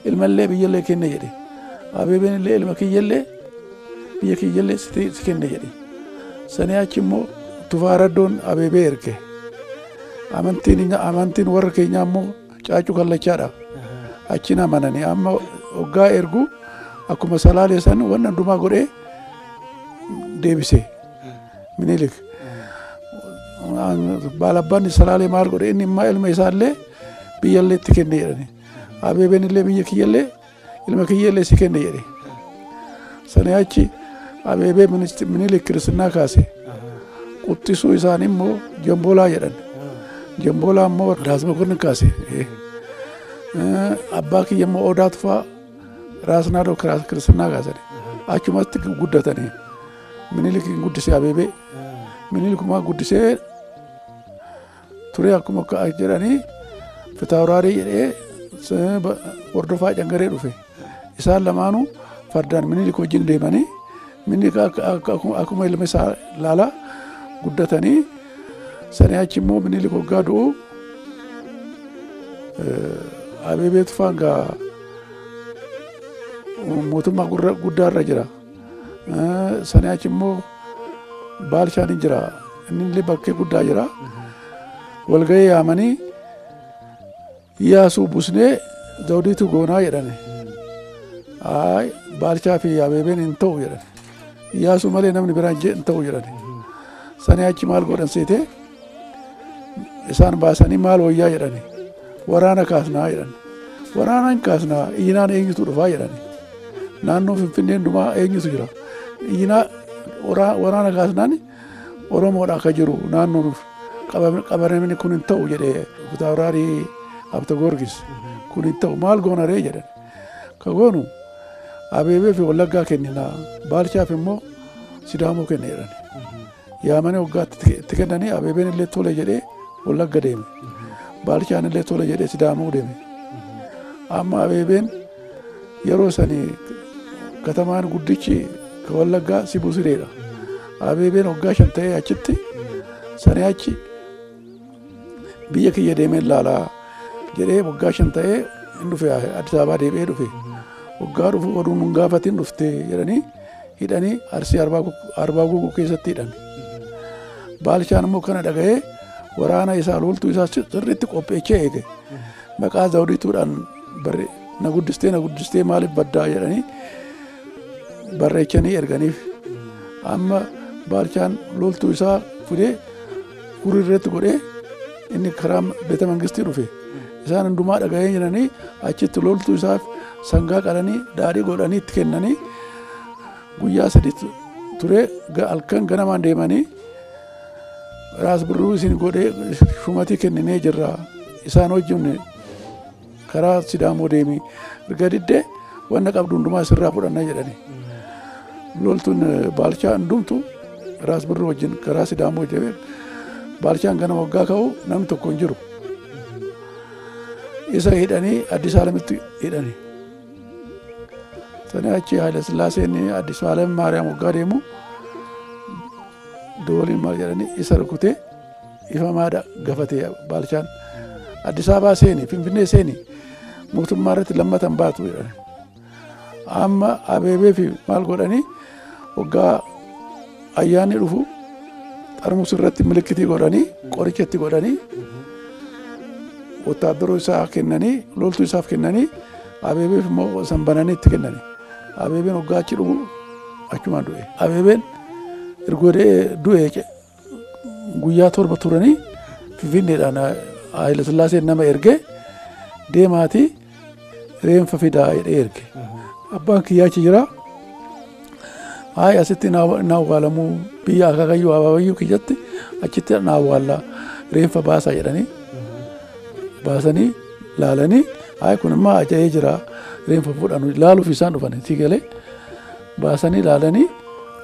ilmallee biyyallee kenne jedhe. Abeebeen illee ilma kiyyallee biyya kiyyallee si kenne jedhe. Sanii achi immoo Tufaa Raddoon Abeebee erge. Amantiin warra keenyaa immoo caacuu kallachaadha. Achiin amananii amma waggaa ergu akkuma Salaalee san wanna hundumaa godhee deebise Minilik. Baalabbaan Salaalee maal godhe inni immoo ilma isaallee biyyallee itti kenne jedhani. Abeebeen illee biyya kiyyallee ilma kiyyallee si kenne jedhe. Sanii achi Abeebee Minilik kiristinnaa kaase. Quxisuu isaanii immoo Jamboolaa jedhan. Jamboolaa immoo Raas Mokonnin kaase. Abbaa kiyya immoo Odaa Tufaa Raas Naadoo Kiristinnaa kaasani. Achumatti guddatanii. Minilik guddisee Abeebee. Minilikumaa guddisee ture akkuma jedhanii Fitaawuraarii jedhee hordofaa Cangaree dhufe. Isaan lamaanuu fardaan Minilik wajjin deemanii Minilik akkuma ilma isaa laalaa guddatanii sanii achi immoo Minilik waggaa du'u Abeebee Tufaan gaa mootummaa guddaarra jira. Sanii achi immoo Baalchaan hin jira. Inni illee bakkee guddaa jira. Walgahii yaamanii Iyyaasuu busnee Zawdiitu goonaa jedhani. Ayi Baalchaa fi Abeebeen hin ta'u jedhani. Iyyaasuu malee namni biraan hin ta'u jedhani. Sanii achi maal godhan seetee isaan baasanii maal wayyaa jedhani. Waraana kaasnaa jedhani. Waraana hin kaasnaa iyyinaan eenyutu dhufaa jedhani. Naannoo Finfinnee hundumaa eenyutu jira. Iyyinaa waraana kaasnaan Oromoodha akka jiru naannoo nuuf qabanamni kun hin ta'u jedhee Fitaawuraarii Abta Goorgis kun hin ta'u maal goona ree jedhan. Ka goonu Abeebee fi Wallaggaa kenninaa Baalchaaf immoo Sidaamoo kenne jedhan. Yaamanii waggaatti itti kennanii Abeebeen illee tole jedhee Wallagga deeme. Baalchaan illee tole jedhee Sidaamoo deeme. Amma Abeebeen yeroo sanii katamaan guddichi ka Wallaggaa Sibuu Sireedha. Abeebeen waggaa 5 ta'ee achitti sanii achi biyya kiyya deemee ilaalaa jedhee waggaa 5 ta'ee hin dhufe Addis Ababaa deebi'ee dhufe. Waggaa dhufu oduun hin gaafatin dhufte jedhanii hidhanii Arsii Arbaa Guuguu keessatti hidhan. Baalchaan immoo kana dhaga'ee waraana isaa loltuu isaa sirriitti qopheechee eege. Maqaa Zawdiituudhaan na guddistee na guddistee maaliif baddaa jedhanii barreechanii erganiif. Amma Baalchaan loltuu isaa fidee hiriirratti godhee inni karaa beeta mangistii dhufe. Isaan hundumaa dhaga'ee jiranii achitti loltuu isaaf sangaa qalanii daadhii godhanii itti kennanii guyyaa 3 ture halkan ganamaan deemanii Raas Birruu isin godhee shumatii kenninee jirra. Isaan wajjin karaa Sidaamoo deemi. Erga diddee wanna qabdu hundumaa sirraa fudhanna jedhani. Loltuun Baalchaa hundumtu Raas Birruu wajjin karaa Sidaamoo deemee Baalchaan ganama waggaa ka'u namni tokko hin jiru. Isa hidhanii Addis Alamitti hidhani. Sanii achi Haayile Sillaaseen Addis Alam Maariyaam waggaa deemu dooliin maal jedhanii isa rukutee ifamaadha gafatee Baalchaan. Addis Ababaa seeni Finfinnee seeni mootummaa irratti lammatan baatu jedhani. Amma Abeebee fi maal godhanii waggaa ayyaanni dhufu xarmus irratti milikitii godhanii qoricha itti godhanii wotaaddaroo isaa kennanii loltuu isaaf kennanii Abeebeef immoo sanbananii itti kennanii. Abeebeen waggaa achi dhufu achumaan du'e. Abeebeen ergodee du'e guyyaa 7 turanii Finfinneedhaan Haayile Sillaaseen nama ergee deemaatii reenfa fidaa jedhee erge. Abbaan kiyyaa achi jira. Hayi asitti na awwaalamuu biyya akaakayyuu abaabayyuu kiyyatti achitti na awwaalla reenfa baasaa jedhanii baasanii laalanii hayi kun immoo aja'ee jira reenfa fuudhanu laaluuf isaan dhufan si galee baasanii laalanii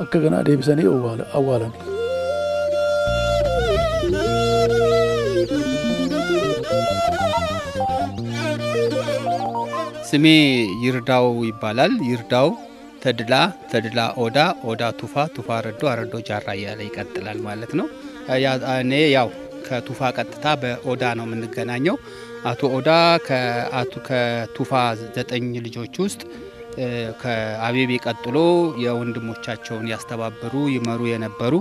akka kanaa deebisanii awwaalani. ስሜ ይርዳው ይባላል። ይርዳው ተድላ፣ ተድላ ኦዳ፣ ኦዳ ቱፋ፣ ቱፋ አረዶ፣ አረዶ ጃራ እያለ ይቀጥላል ማለት ነው። እኔ ያው ከቱፋ ቀጥታ በኦዳ ነው የምንገናኘው። አቶ ኦዳ ከአቶ ከቱፋ 9 ልጆች ውስጥ ከአቤቤ ቀጥሎ የወንድሞቻቸውን ያስተባበሩ ይመሩ የነበሩ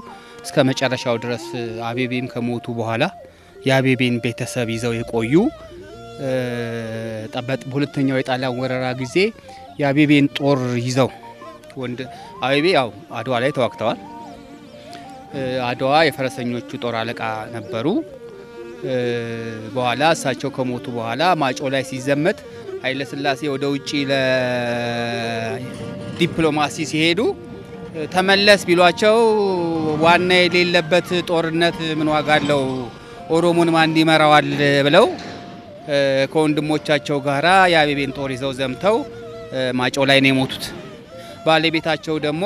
እስከ መጨረሻው ድረስ አቤቤም ከሞቱ በኋላ የአቤቤን ቤተሰብ ይዘው የቆዩ በሁለተኛው የጣሊያን ወረራ ጊዜ የአቤቤን ጦር ይዘው ወንድ አቤቤ ያው አድዋ ላይ ተዋግተዋል። አድዋ የፈረሰኞቹ ጦር አለቃ ነበሩ። በኋላ እሳቸው ከሞቱ በኋላ ማጮ ላይ ሲዘመት ኃይለ ሥላሴ ወደ ውጪ ለዲፕሎማሲ ሲሄዱ ተመለስ ቢሏቸው ዋና የሌለበት ጦርነት ምን ዋጋ አለው ኦሮሞን ማን ይመራዋል ብለው ከወንድሞቻቸው ጋራ የአቤቤን ጦር ይዘው ዘምተው ማጨው ላይ ነው የሞቱት። ባለቤታቸው ደግሞ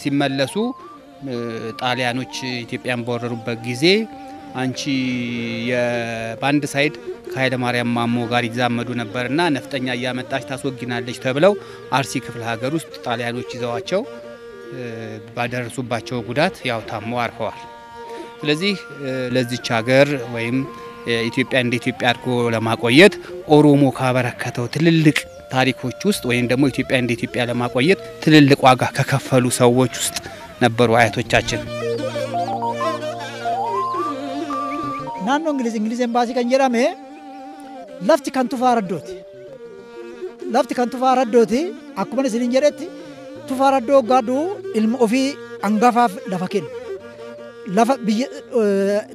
ሲመለሱ ጣሊያኖች ኢትዮጵያን በወረሩበት ጊዜ አንቺ የባንድ side ከኃይለ ማርያም ማሞ ጋር ይዛመዱ ነበርና ነፍጠኛ እያመጣች ታስወግናለች ተብለው አርሲ ክፍለ ሀገር ውስጥ ጣሊያኖች ይዘዋቸው ባደረሱባቸው ጉዳት ያው ታመው አርፈዋል። ስለዚህ ለዚች ሀገር ወይም ኢትዮጵያ እንደ ኢትዮጵያ አድርጎ ለማቆየት ኦሮሞ ካበረከተው ትልልቅ ታሪኮች ውስጥ ወይም ደግሞ ኢትዮጵያ እንደ ኢትዮጵያ ለማቆየት ትልልቅ ዋጋ ከከፈሉ ሰዎች ውስጥ ነበሩ አያቶቻችን። Naannoo Ingiliz embaasii kan jedhame lafti kan Tufaa Raddooti. Lafti kan Tufaa Raddooti akkuma isiniin jedhetti Tufaa Raddoo gaadhu ilma ofii hangafaaf lafa kennu. Lafa biyya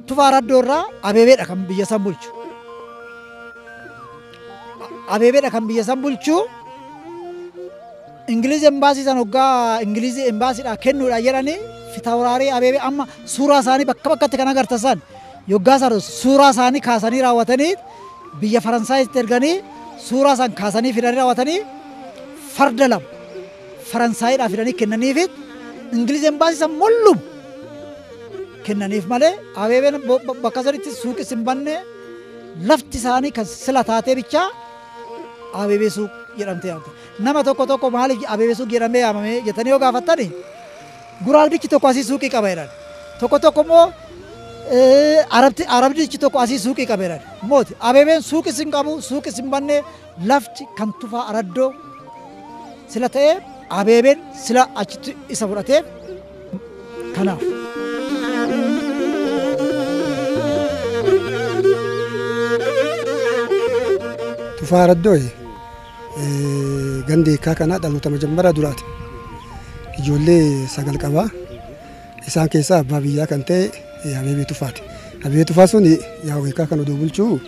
Tufaa Raddoo irraa Abeebeedha kan biyya san bulchu. Abeebeedha kan biyya san bulchu. Ingiliz embaasii san hoggaa Ingiliz embaasiidhaa kennuudha jedhanii fitawraarii Abeebee amma suuraa isaanii bakka bakkatti kan agartan san yoggaa san suuraa isaanii kaasanii raawwatanii biyya Faransaayitti erganii suuraa san kaasanii fidanii raawwatanii farda lama Faransaayidhaa fidanii kennaniifit Ingiliz embaasii san mollum kennaniif malee Abeebeen bakka sanitti suuqis hin banne lafti isaanii kan sila taatee bichaa Abeebee suuq jedhamtee yaamte. Nama tokko tokko maaliif Abeebee suuq jedhamee yaamame jettanii yoo gaafattani guraaldichi tokko asii suuqii qaba jedhan. Tokko tokko immoo arabdichi tokko asii suuqii qaba jedhan. Mooti Abeebeen suuqis hin qabu suuqis hin banne lafti kan Tufaa Raddoo sila ta'ee Abeebeen sila achitti isa fudhateef kanaaf. Tufaa Raddoo gandi hiikaa kanaa dhaloota majammaraa duraati. Ijoollee 9 qaba. Isaan keessaa abbaa biyyaa kan ta'e Abeebee Tufaati. Abeebee Tufaa sun yaa'u hiikaa kan oduu bulchuu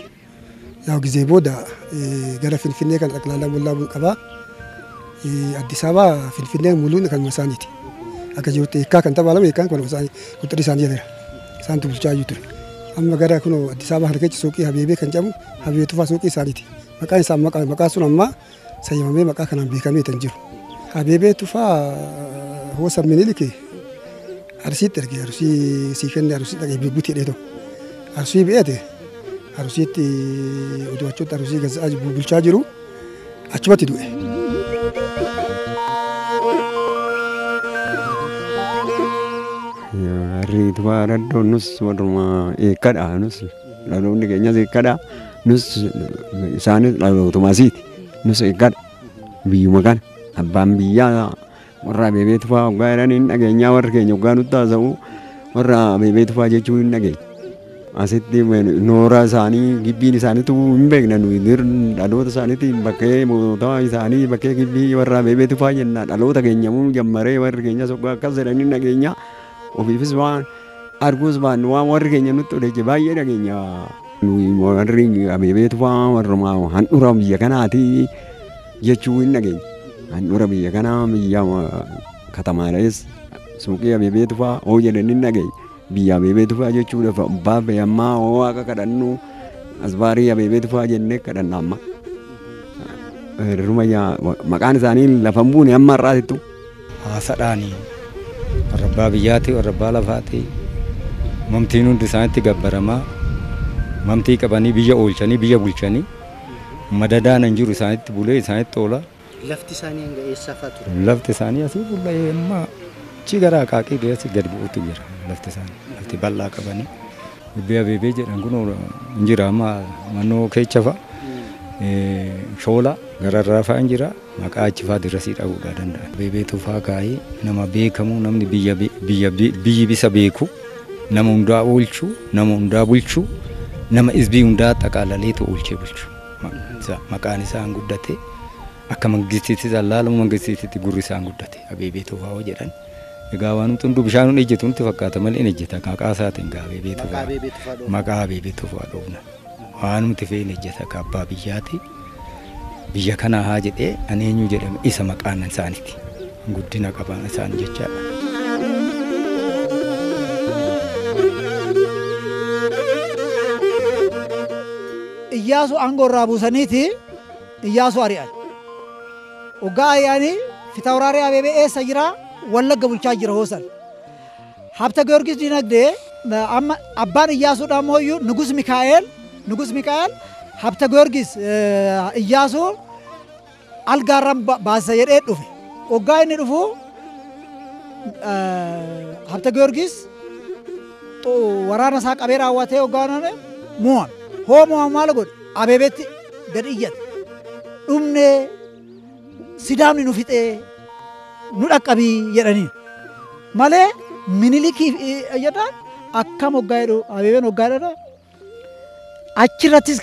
yaa'u gizee booda gara Finfinnee kan xaqlaalaa mollaa qaba. Addis Ababa Finfinnee muluun kan isaaniiti. Akka jirutti hiikaa kan tabalame hiikaan kan isaanii quxxiri isaanii jedheera. Isaantu bulchaa jiru ture. Amma gara kun Addis Ababa kana keessa suuqii Abeebee kan jedhamu Abeebee Tufaa suuqii isaaniiti. Maqaan isaa maqaa sun amma sayyamamee maqaa kanaan beekamee kan jiru. Abeebee Tufaa hoosa Minilik Arsiitti erge Arsii sii kenne Arsii dhaqee butii dheeto. Arsii bi'eete Arsiitti oduu achitti Arsii gazza'aa bulchaa jiru achumatti du'e. Warri Tufaa Raddoo nus warruma eekkadha nus dhaloonni keenyas eekkadha nus isaanis dhalootuma asiiti nus eekkadha biyyuma kana abbaan biyyaa warra Abeebee Tufaa hoggaa jedhan hin dhageenyaa warri keenya hoggaa nutti haasa'u warra Abeebee Tufaa jechuu hin dhageenya. Asitti noora isaanii gibbiin isaaniitu hin beekna nuyi dhaloota isaaniitti bakkee mootota isaanii bakkee gibbii warra Abeebee Tufaa jenna dhaloota keenya muu jammaree warri keenyas hoggaa akkas jedhan hin dhageenya. Ofiifis waan arguus baannu waan warri keenya nutti odeesse baay'ee dhageenya. Nuyi warri Abeebee Tufaa warruma handhuura biyya kanaati jechuu hin dhageenya. Handhuura biyya kanaa biyya katamaadhas suuqii Abeebee Tufaa hoo jedhan hin dhageenya. Biyya Abeebee Tufaa jechuudhaaf abbaa ammaa hoo waaqa kadhannu asbaarii Abeebee Tufaa jennee kadhanna amma. Maqaan isaanii lafa hin buune amma har'aatittu. Haasadhaanii warra abbaa biyyaati warra abbaa lafaati mamtiin hundi isaanitti gabbaramaa mamtii qabanii biyya oolchanii biyya bulchanii madadaan hin jiru isaanitti bulee isaanitti oola. Lafti isaanii hanga eessaa fa'aa ture? Lafti isaanii asii bulee amma achi gara Akaakii geessi gad bu'uutu jira lafti isaanii lafti bal'aa qabanii. Dubbii Abeebee jedhan kun hin jira amma mannoo keecha fa'a shoola gararraa fa'a hin jira maqaa achi fa'a dirasii dhabuudhaa danda'a. Abeebee Tufaa kaayee nama beekamu namni biyya biyyi bisa beeku nama hundaa oolchu nama hundaa bulchu nama isbii hundaa xaqaalaleetu oolchee bulchu. Maqaan isaa hin guddate akka mangistiitti laalamu mangistiitti gurri isaa hin guddate Abeebee Tufaa hoo jedhan. Egaa waan hunduu bishaan hin ejjetu nutti fakkaata malee hin ejjeta maqaa isaatiin gaa Abeebee Tufaa maqaa Abeebee Tufaa dhoofna. Waan nuti feene ejjeta akka abbaa biyyaati biyya kana haa jedhee ani eenyu jedhame isa maqaan isaaniiti. Guddina qaban isaan jechaadha. Iyyaasu aangoo irraa buusaniiti Iyyaasu ari'an. Hoggaa ari'anii Fitawraarii Abeebee eessa jira? Wallagga bulchaa jira hoosan. Habta Giyoorgis Dinagdee amma abbaan Iyyaasuudha ammoo Nugus Mikaa'el Nugus Mikaa'el Habta Giyoorgis Iyyaasuu algaarran baasa jedhee dhufe. Hoggaa inni dhufu Habta Giyoorgis waraana isaa qabee raawwatee hoggaa mo'ame. Hoo mo'ame maal godhe? Abeebeetti gad iyyate. Dhumnee Sidaamni nu fixee nu dhaqqabii jedhanii. Malee Minilikiif jedhaan akkam hoggaa jedhu Abeebeen hoggaa jedhu achirrattis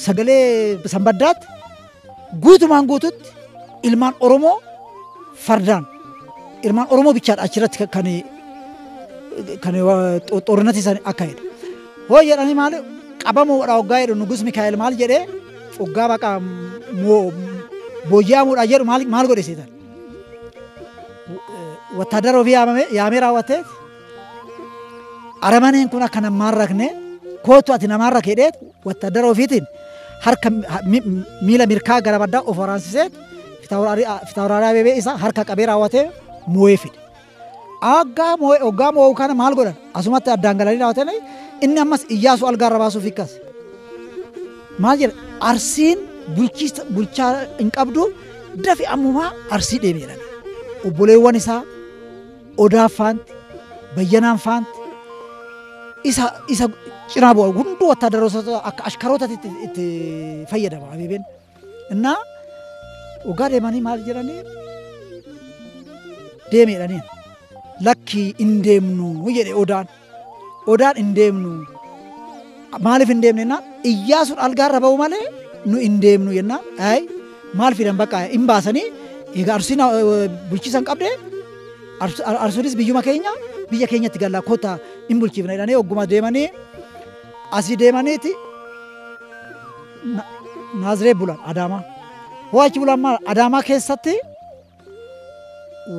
sagalee sanbaddaatti guutumaan guututti ilmaan Oromoo fardaan ilmaan Oromoo bichaadha achirratti kan xoorinati isaanii akka jedhe. Hoo jedhanii maali qabamuudha hoggaa jedhu Nugus Mikaa'el maal jedhee hoggaa baqa booji'amuudha jedhu maal godhe seetan. Wattaadara ofii yaamee raawwatee aramaneen kun akka namaan rakne kootu ati namaan rakke jedhee wattaadara ofiitiin harka miila mirkaa gara baddaa of waraansisee Fitawraarii Abeebee isa harka qabee raawwatee moo'ee fide. Aggaa moo'ee hoggaa moo'uu kana maal godhan asumatti addaan galanii raawwatanii inni ammas Iyyaasuu algaarra baasuuf hiikkas. Maal jedha Arsiin bulchaa hin qabdu dafi ammumaa Arsii deeme jedhan. Obboleewwan isaa Odaa faanti Bayyanaan faanti isa cinaa bu'a hunduu wattaadaroota akka ashkarootaatti itti fayyadama Abeebeen. Innaa hoggaa deemanii maal jedhanii deeme jedhanii lakkii hin deemnu jedhe Odaan. Odaan hin deemnu maaliif hin deemne jennaan Iyyaasuun algaarra ba'u malee nu hin deemnu jennaan ayi maal fidan bakka hin baasanii egaa Arsiin bulchiisan qabdee Arsuunis biyyuma keenya biyya keenyatti gallaa kottaa hin bulchiifna jedhanii hogguma deemanii asii deemaniiti Naaziree bulan Adaamaa. Hoo achi bulan maal Adaamaa keessatti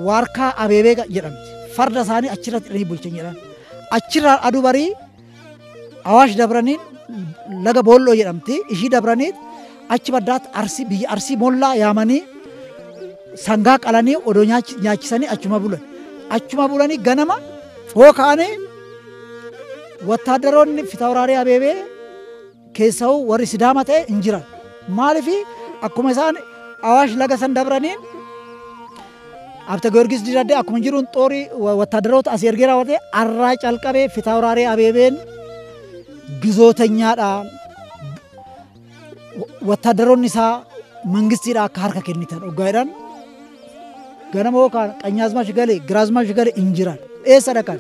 Waarkaa Abeebee jedhamti. Farda isaanii achirratti hidhanii bulchan jedhan. Achirraa aduu barii Awaash dabraniin laga Boolloo jedhamti. Ishii dabraniit achi baddaatti Arsii biyya Arsii Mollaa yaamanii sangaa qalanii odoo nyaachisanii achuma bulan. Achuma bulanii ganama hoo ka'anii wattaadaroonni Fitawraarii Abeebee keessa'uu warri Sidaama ta'e hin jiran. Maaliif akkuma isaan Awaash laga san dabraniin Habta Giyoorgis Dinagdee akkuma jiruun xoorii wattaadaroota asii ergee raawwatee arraa calqabee Fitawraarii Abeebeen gizootanyaadha. Wattaadaroonni isaa mangistiidha akka harka kennitan hoggaa jedhan ganama yookaan Qanyaazmaash galee Giraazmaash galee hin jiran. Eessa dhaqan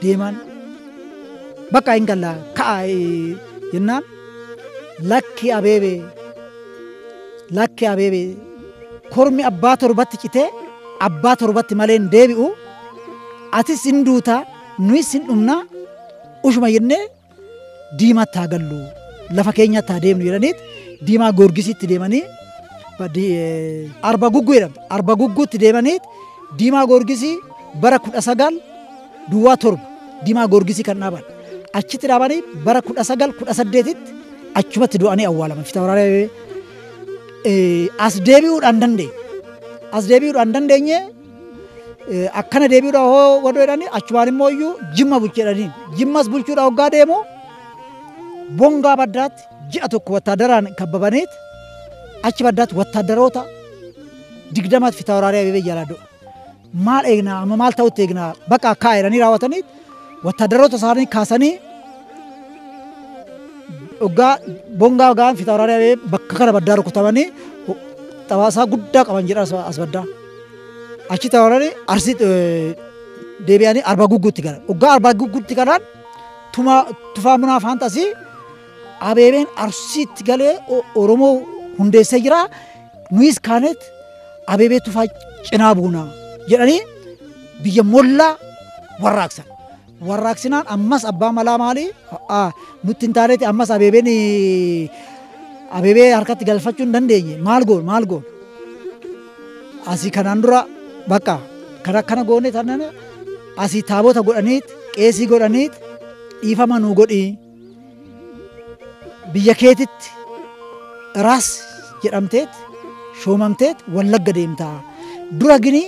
deeman bakka hin gallaa ka'a jennaan lakki Abeebee lakki Abeebee kormi abbaa torbatti citee abbaa torbatti malee hin deebi'u atis hin duutaa nuyis hin dhumnaa ushuma jennee diimaatti haa gallu lafa keenyatti haa deemnu jedhaniit diimaa Goorgisitti deemanii Arba Gugguu jedhamti. Arba Gugguutti deemaniit diimaa Goorgisii bara 1907 diimaa Goorgisii kan dhaaban. Achitti dhaabanii bara 1918tti achumatti du'anii awwaalaman. Fitawraarii as deebi'uudhaan dandeenye. As deebi'uudhaan dandeenye akkana deebi'uudhaan hoo godhuu jedhanii achumaan immoo iyyuu Jimma bulchuu jedhanii. Jimmas bulchuudhaan hoggaa deemu Bongaa baddaatti ji'a tokko wattaadaraan kabbabaniit achi baddaatti wattaadaroota 20 Fitawraarii Abeebee jalaa du'a. Maal eegnaa amma maal ta'utti eegnaa bakka akka jedhanii raawwatanii wattaadaroota isaanii kaasanii hoggaa Bongaa ga'an Fitawraarii Abeebee bakka kana baddaa rukutamanii xawaasaa guddaa qaban jedha as baddaa. Achi xawaaranii Arsii deebi'anii Arba Gugguutti galan. Hoggaa Arba Gugguutti galan Tufaa Munaa Faantasii Abeebeen Arsiitti galee Oromoo hundeessee jira. Nuyis kaanet Abeebee Tufaa cinaa buuna jedhanii biyya Mollaa warraaqsan. Warraaqsinaan ammas abbaa malaa maali nutti hin taaneeti ammas Abeebeen Abeebee harkatti galfachuu hin dandeenye maal goon maal goon. Asii kanaan dura bakka kana akkana goone taanaan asii taabota godhaniit qeesii godhaniit dhiifama nuu godhii biyya keetitti raas jedhamteet shoomamteet Wallagga deemtaa. Dura gini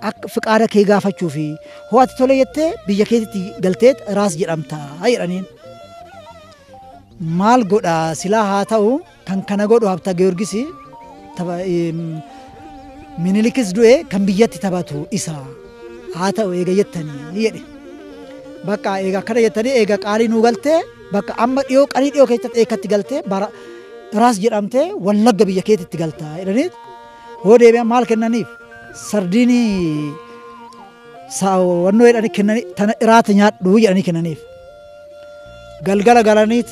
akka fiqaada kee gaafachuu fi ho'aati tole jettee biyya keetitti galteet raas jedhamtaa jedhaniin. Maal godhaa silaa haa ta'u kan kana godhu Habta Giyoorgis Minilikis du'e kan biyyatti taphatu isa haa ta'u eega jettanii jedhe. Bakka eega akkana jettanii eega qaalii nuu galtee bakka amma dhiyoo qalii dhiyoo keessatti eekkatti galtee bara raas jedhamtee Wallagga biyya keetitti galtaa jedhanii hoo deebi'an maal kennaniif sardiinii wannoo jedhanii kennanii tana iraata nyaadhu jedhanii kennaniif. Galgala galaniit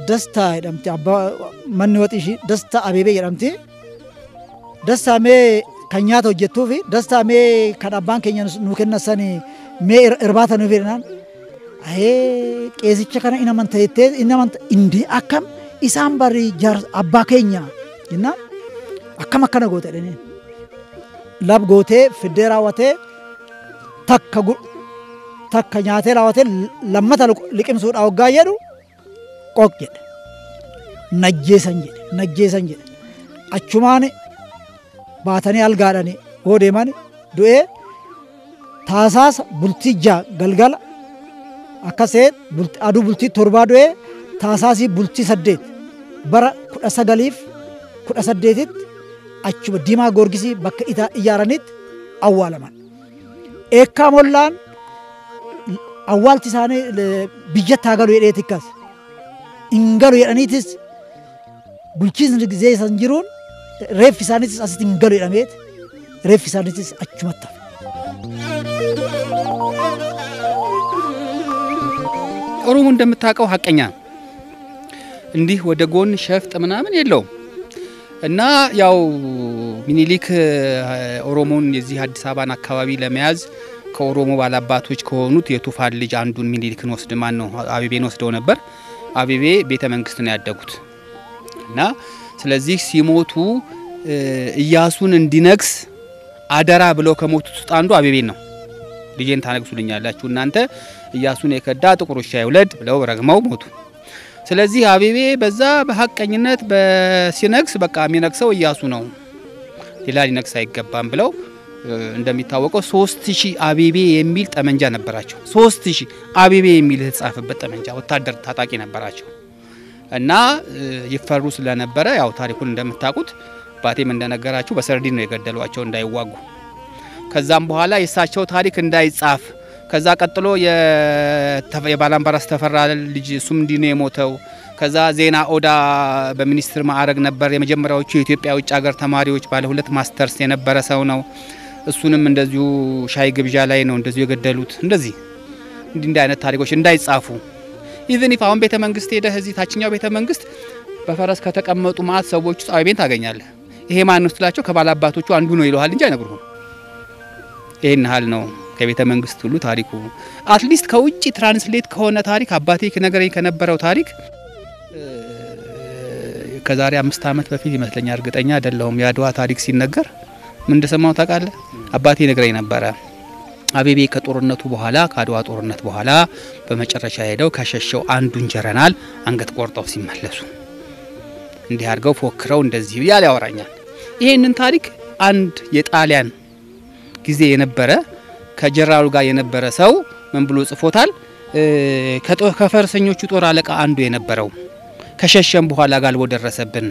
Dastaa jedhamti abbaa manni waxii ishii Dastaa Abeebee jedhamti. Dastaa mee kan nyaata hojjettuu fi Dastaa mee kan abbaan keenya nuu kennan sani mee irbaata nuuf jedhanaan ayee qeesicha kana in amanta jettee in amanta indee akkam isaan bari abbaa keenya jennaan akkam akkana goote jedhaniin. Lab gootee fiddee raawwatee takka nyaatee raawwatee lammata liqimsuudhaa hoggaa jedhu qoq jedhe. Najjeesan jedhe najjeesan jedhe. Achumaan baatanii algaadhanii hoo deeman du'ee taasaas bultii 6 galgala akkasee aduu bultii 7 du'ee taasaasii bultii 8 bara 1918tti achuma Diimaa Goorgisii bakka ijaaranitti awwaalaman. Eekkaa Mollaan awwaalti isaanii biyyatti haa galu jedhee tikkas. Hin galu jedhaniitis bulchiinsi gizee san jiruun reeffi isaaniitis asitti hin galu jedhameet reeffi isaaniitis achumatti hafe. ኦሮሞ እንደምታውቀው ሀቀኛ ነው። እንዲህ ወደ ጎን ሸፍጥ ምናምን የለውም። እና ያው ሚኒሊክ ኦሮሞን የዚህ አዲስ አበባን አካባቢ ለመያዝ ከኦሮሞ ባላባቶች ከሆኑት የቱፋን ልጅ አንዱን ሚኒሊክን ወስድ ማን ነው አቤቤን ወስደው ነበር። አቤቤ ቤተ መንግስት ነው ያደጉት። እና ስለዚህ ሲሞቱ ኢያሱን እንዲነግስ አደራ ብለው ከሞቱት ውስጥ አንዱ አቤቤን ነው። ልጄን ታነግሱልኛላችሁ እናንተ ኢያሱን የከዳ ጥቁር ውሻ ይውለድ ብለው ረግመው ሞቱ። ስለዚህ አቤቤ በዛ በሐቀኝነት በሲነግስ በቃ የሚነግሰው ኢያሱ ነው፣ ሌላ ሊነግስ አይገባም ብለው እንደሚታወቀው 3000 አቤቤ የሚል ጠመንጃ ነበራቸው። 3000 አቤቤ የሚል የተጻፈበት ጠመንጃ ወታደር ታጣቂ ነበራቸው። እና ይፈሩ ስለነበረ ያው ታሪኩን እንደምታውቁት ባቴም እንደነገራችሁ በሰርዲን ነው የገደሏቸው እንዳይዋጉ። ከዛም በኋላ የሳቸው ታሪክ እንዳይጻፍ ከዛ ቀጥሎ የባላምባራስ ተፈራ ልጅ እሱም እንዲህ ነው የሞተው። ከዛ ዜና ኦዳ በሚኒስትር ማዕረግ ነበር የመጀመሪያዎቹ የኢትዮጵያ ውጭ ሀገር ተማሪዎች ባለ 2 ማስተርስ የነበረ ሰው ነው። እሱንም እንደዚሁ ሻይ ግብዣ ላይ ነው እንደዚሁ የገደሉት። እንደዚህ እንዲህ አይነት ታሪኮች እንዳይጻፉ even if አሁን ቤተ መንግስት ሄደህ እዚህ ታችኛው ቤተ መንግስት በፈረስ ከተቀመጡ ማአት ሰዎች ውስጥ አቤቤን ታገኛለህ። ይሄ ማን ነው ስትላቸው ከባላባቶቹ አንዱ ነው ይለዋል እንጂ አይነግሩህም። ይሄን ያህል ነው ከቤተ መንግስት ሁሉ ታሪኩ። at least ከውጪ translate ከሆነ ታሪክ አባቴ ከነገረኝ ከነበረው ታሪክ ከዛሬ 5 ዓመት በፊት ይመስለኛል፣ እርግጠኛ አይደለሁም። የአድዋ ታሪክ ሲነገር ምን እንደሰማው ታውቃለህ? አባቴ ነግረኝ ነበረ። አቤቤ ከጦርነቱ በኋላ ከአድዋ ጦርነት በኋላ በመጨረሻ ሄደው ከሸሸው አንዱን ጀረናል አንገት ቆርጠው ሲመለሱ እንዲህ አድርገው ፎክረው እንደዚህ ያለ ያወራኛል። ይሄንን ታሪክ አንድ የጣሊያን ጊዜ የነበረ ከጀራሉ ጋር የነበረ ሰው ምን ብሎ ጽፎታል? ከፈረሰኞቹ ጦር አለቃ አንዱ የነበረው ከሸሸም በኋላ ጋልቦ ደረሰብን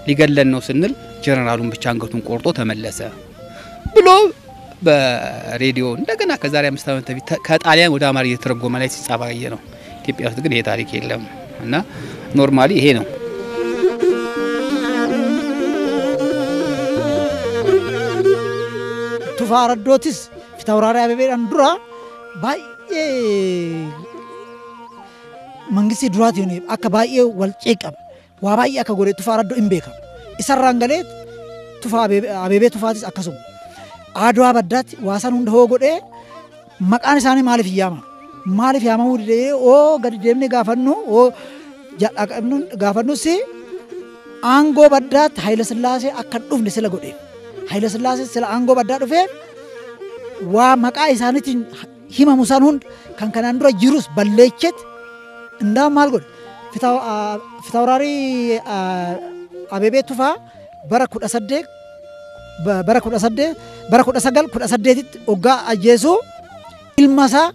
ሊገለን ነው ስንል ጀነራሉን ብቻ አንገቱን ቆርጦ ተመለሰ ብሎ በሬዲዮ እንደገና ከዛሬ 5 ዓመት በፊት ከጣሊያን ወደ አማርኛ የተተረጎመ ላይ ሲጻፍ አየ ነው። ኢትዮጵያ ውስጥ ግን ይሄ ታሪክ የለም እና normally ይሄ ነው። ቱፋ ረዶቲስ ፊታውራሪ አቤቤን ዱራ baay'ee mangistii duraatiin akka baay'ee wal ceeqame waa baay'ee akka godhe Tufaa Raddoo hin beekamu. Isarraan galee Tufaa Abeebee Tufaatis akkasuma. Adwaa baddaatti waa san hunda hoo godhee maqaan isaanii maaliif yaamama? Maaliif yaamamuu didee oo gadi deemnee gaafannu oo gaafannus aangoo baddaatti Haayila Sillaasee akka hin dhufne sila godheef. Haayila Sillaasee sila aangoo baddaa dhufee waa maqaa isaaniitiin himamu san hunda kan kanaan dura jirus balleechetti indaa maal godhe Fitawraarii Abeebee Tufaa bara 18 bara 18 bara 1918tti hoggaa ajjeesuu ilma isaa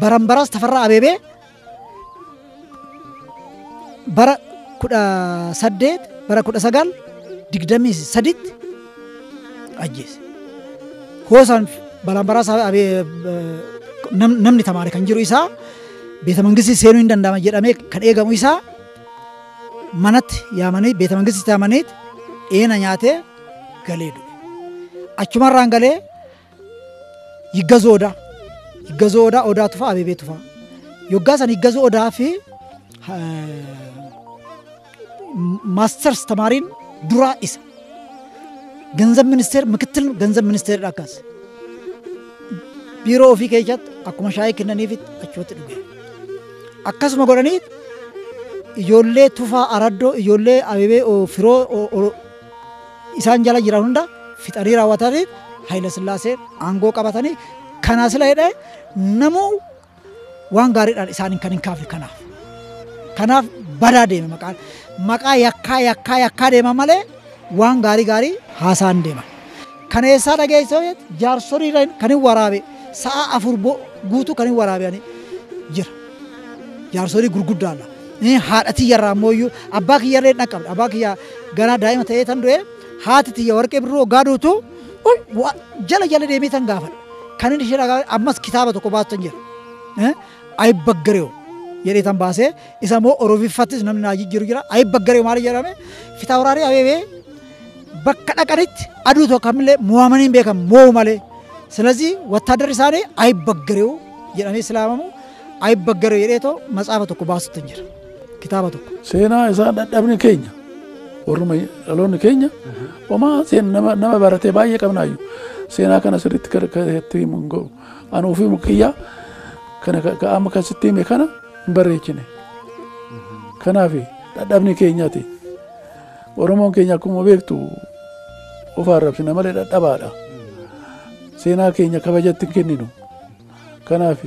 Baranbaraas Tafarraa Abeebee bara 18 bara 1923tti ajjeese. Hoosaan Baranbaraas Abeebee namni tamaare kan jiru isaa beeta mangistii seenuu hin danda'ama jedhamee kan eegamu isaa manatti yaamanii beeta mangistii yaamanii dheena nyaatee galee du'e. Achumarraan galee Yiggazoo Odaa Yiggazoo Odaa Odaa Tufaa Abeebee Tufaa yoggaa san Yiggazoo Odaa fi maasters tamaariin duraa isa ገንዘብ ሚኒስቴር ምክትል ገንዘብ ሚኒስቴር akkas biiroo ofii keessatti akkuma shaayii kennaniifitti achumatti dhuge. Akkasuma godhanii ijoollee Tufaa Araddoo ijoollee Abeebee Firoo isaan jala jiran hunda fixanii raawwatanii Haayila Sillaasee aangoo qabatanii kanaa sila jedhee namuu waan gaariidhaan isaaniin kan hin kaafne kanaaf. Kanaaf badaa deeme maqaan maqaa yakkaa yakkaa yakkaa deema malee waan gaarii gaarii haasaan deeman. Kana eessaa dhageessoo jaarsolii kan hin waraabe sa'a 4 guutuu kan hin waraabe jira. Jaarsolii gurguddaadha. Haadha tiyyarraa ammoo abbaa kiyyarree hin dhaqqabne. Abbaa kiyya ganaa daa'ima ta'ee tan du'e haati tiyya warqee birruu hoggaa duutu jala jala deemee tan gaafadha. Kan inni ishee dhagaa ammas kitaaba tokko baasu tan jira. Ayibaggareew jedhee tan baasee isa immoo Oromiffattis namni naa jijjiiru jira. Ayibaggareew maali jedhame Fitawraarii Abeebee bakka dhaqanitti aduu tokko kamillee mo'amanii hin beekamu moo'u malee. ስለዚህ ወታደር isaanii አይበገሬው jedhamee silaamamu አይበገሬው jedheetoo matsaafa tokko baasutti jira kitaaba tokko. Seenaa isaa dadhabni keenya warruma dhaloonni keenya homaa nama baratee baay'ee qabnaayyuu seenaa kana sirriitti itti himu hin godhu. Ani ofii kiyyaa kana amma kasitti hime kana hin barreechine. Kanaaf dadhabni keenyaati. Oromoon keenya akkuma beektu of arrabsina malee dadhabaadha. Seenaa keenya kabajatti hin kenninu. Kanaaf.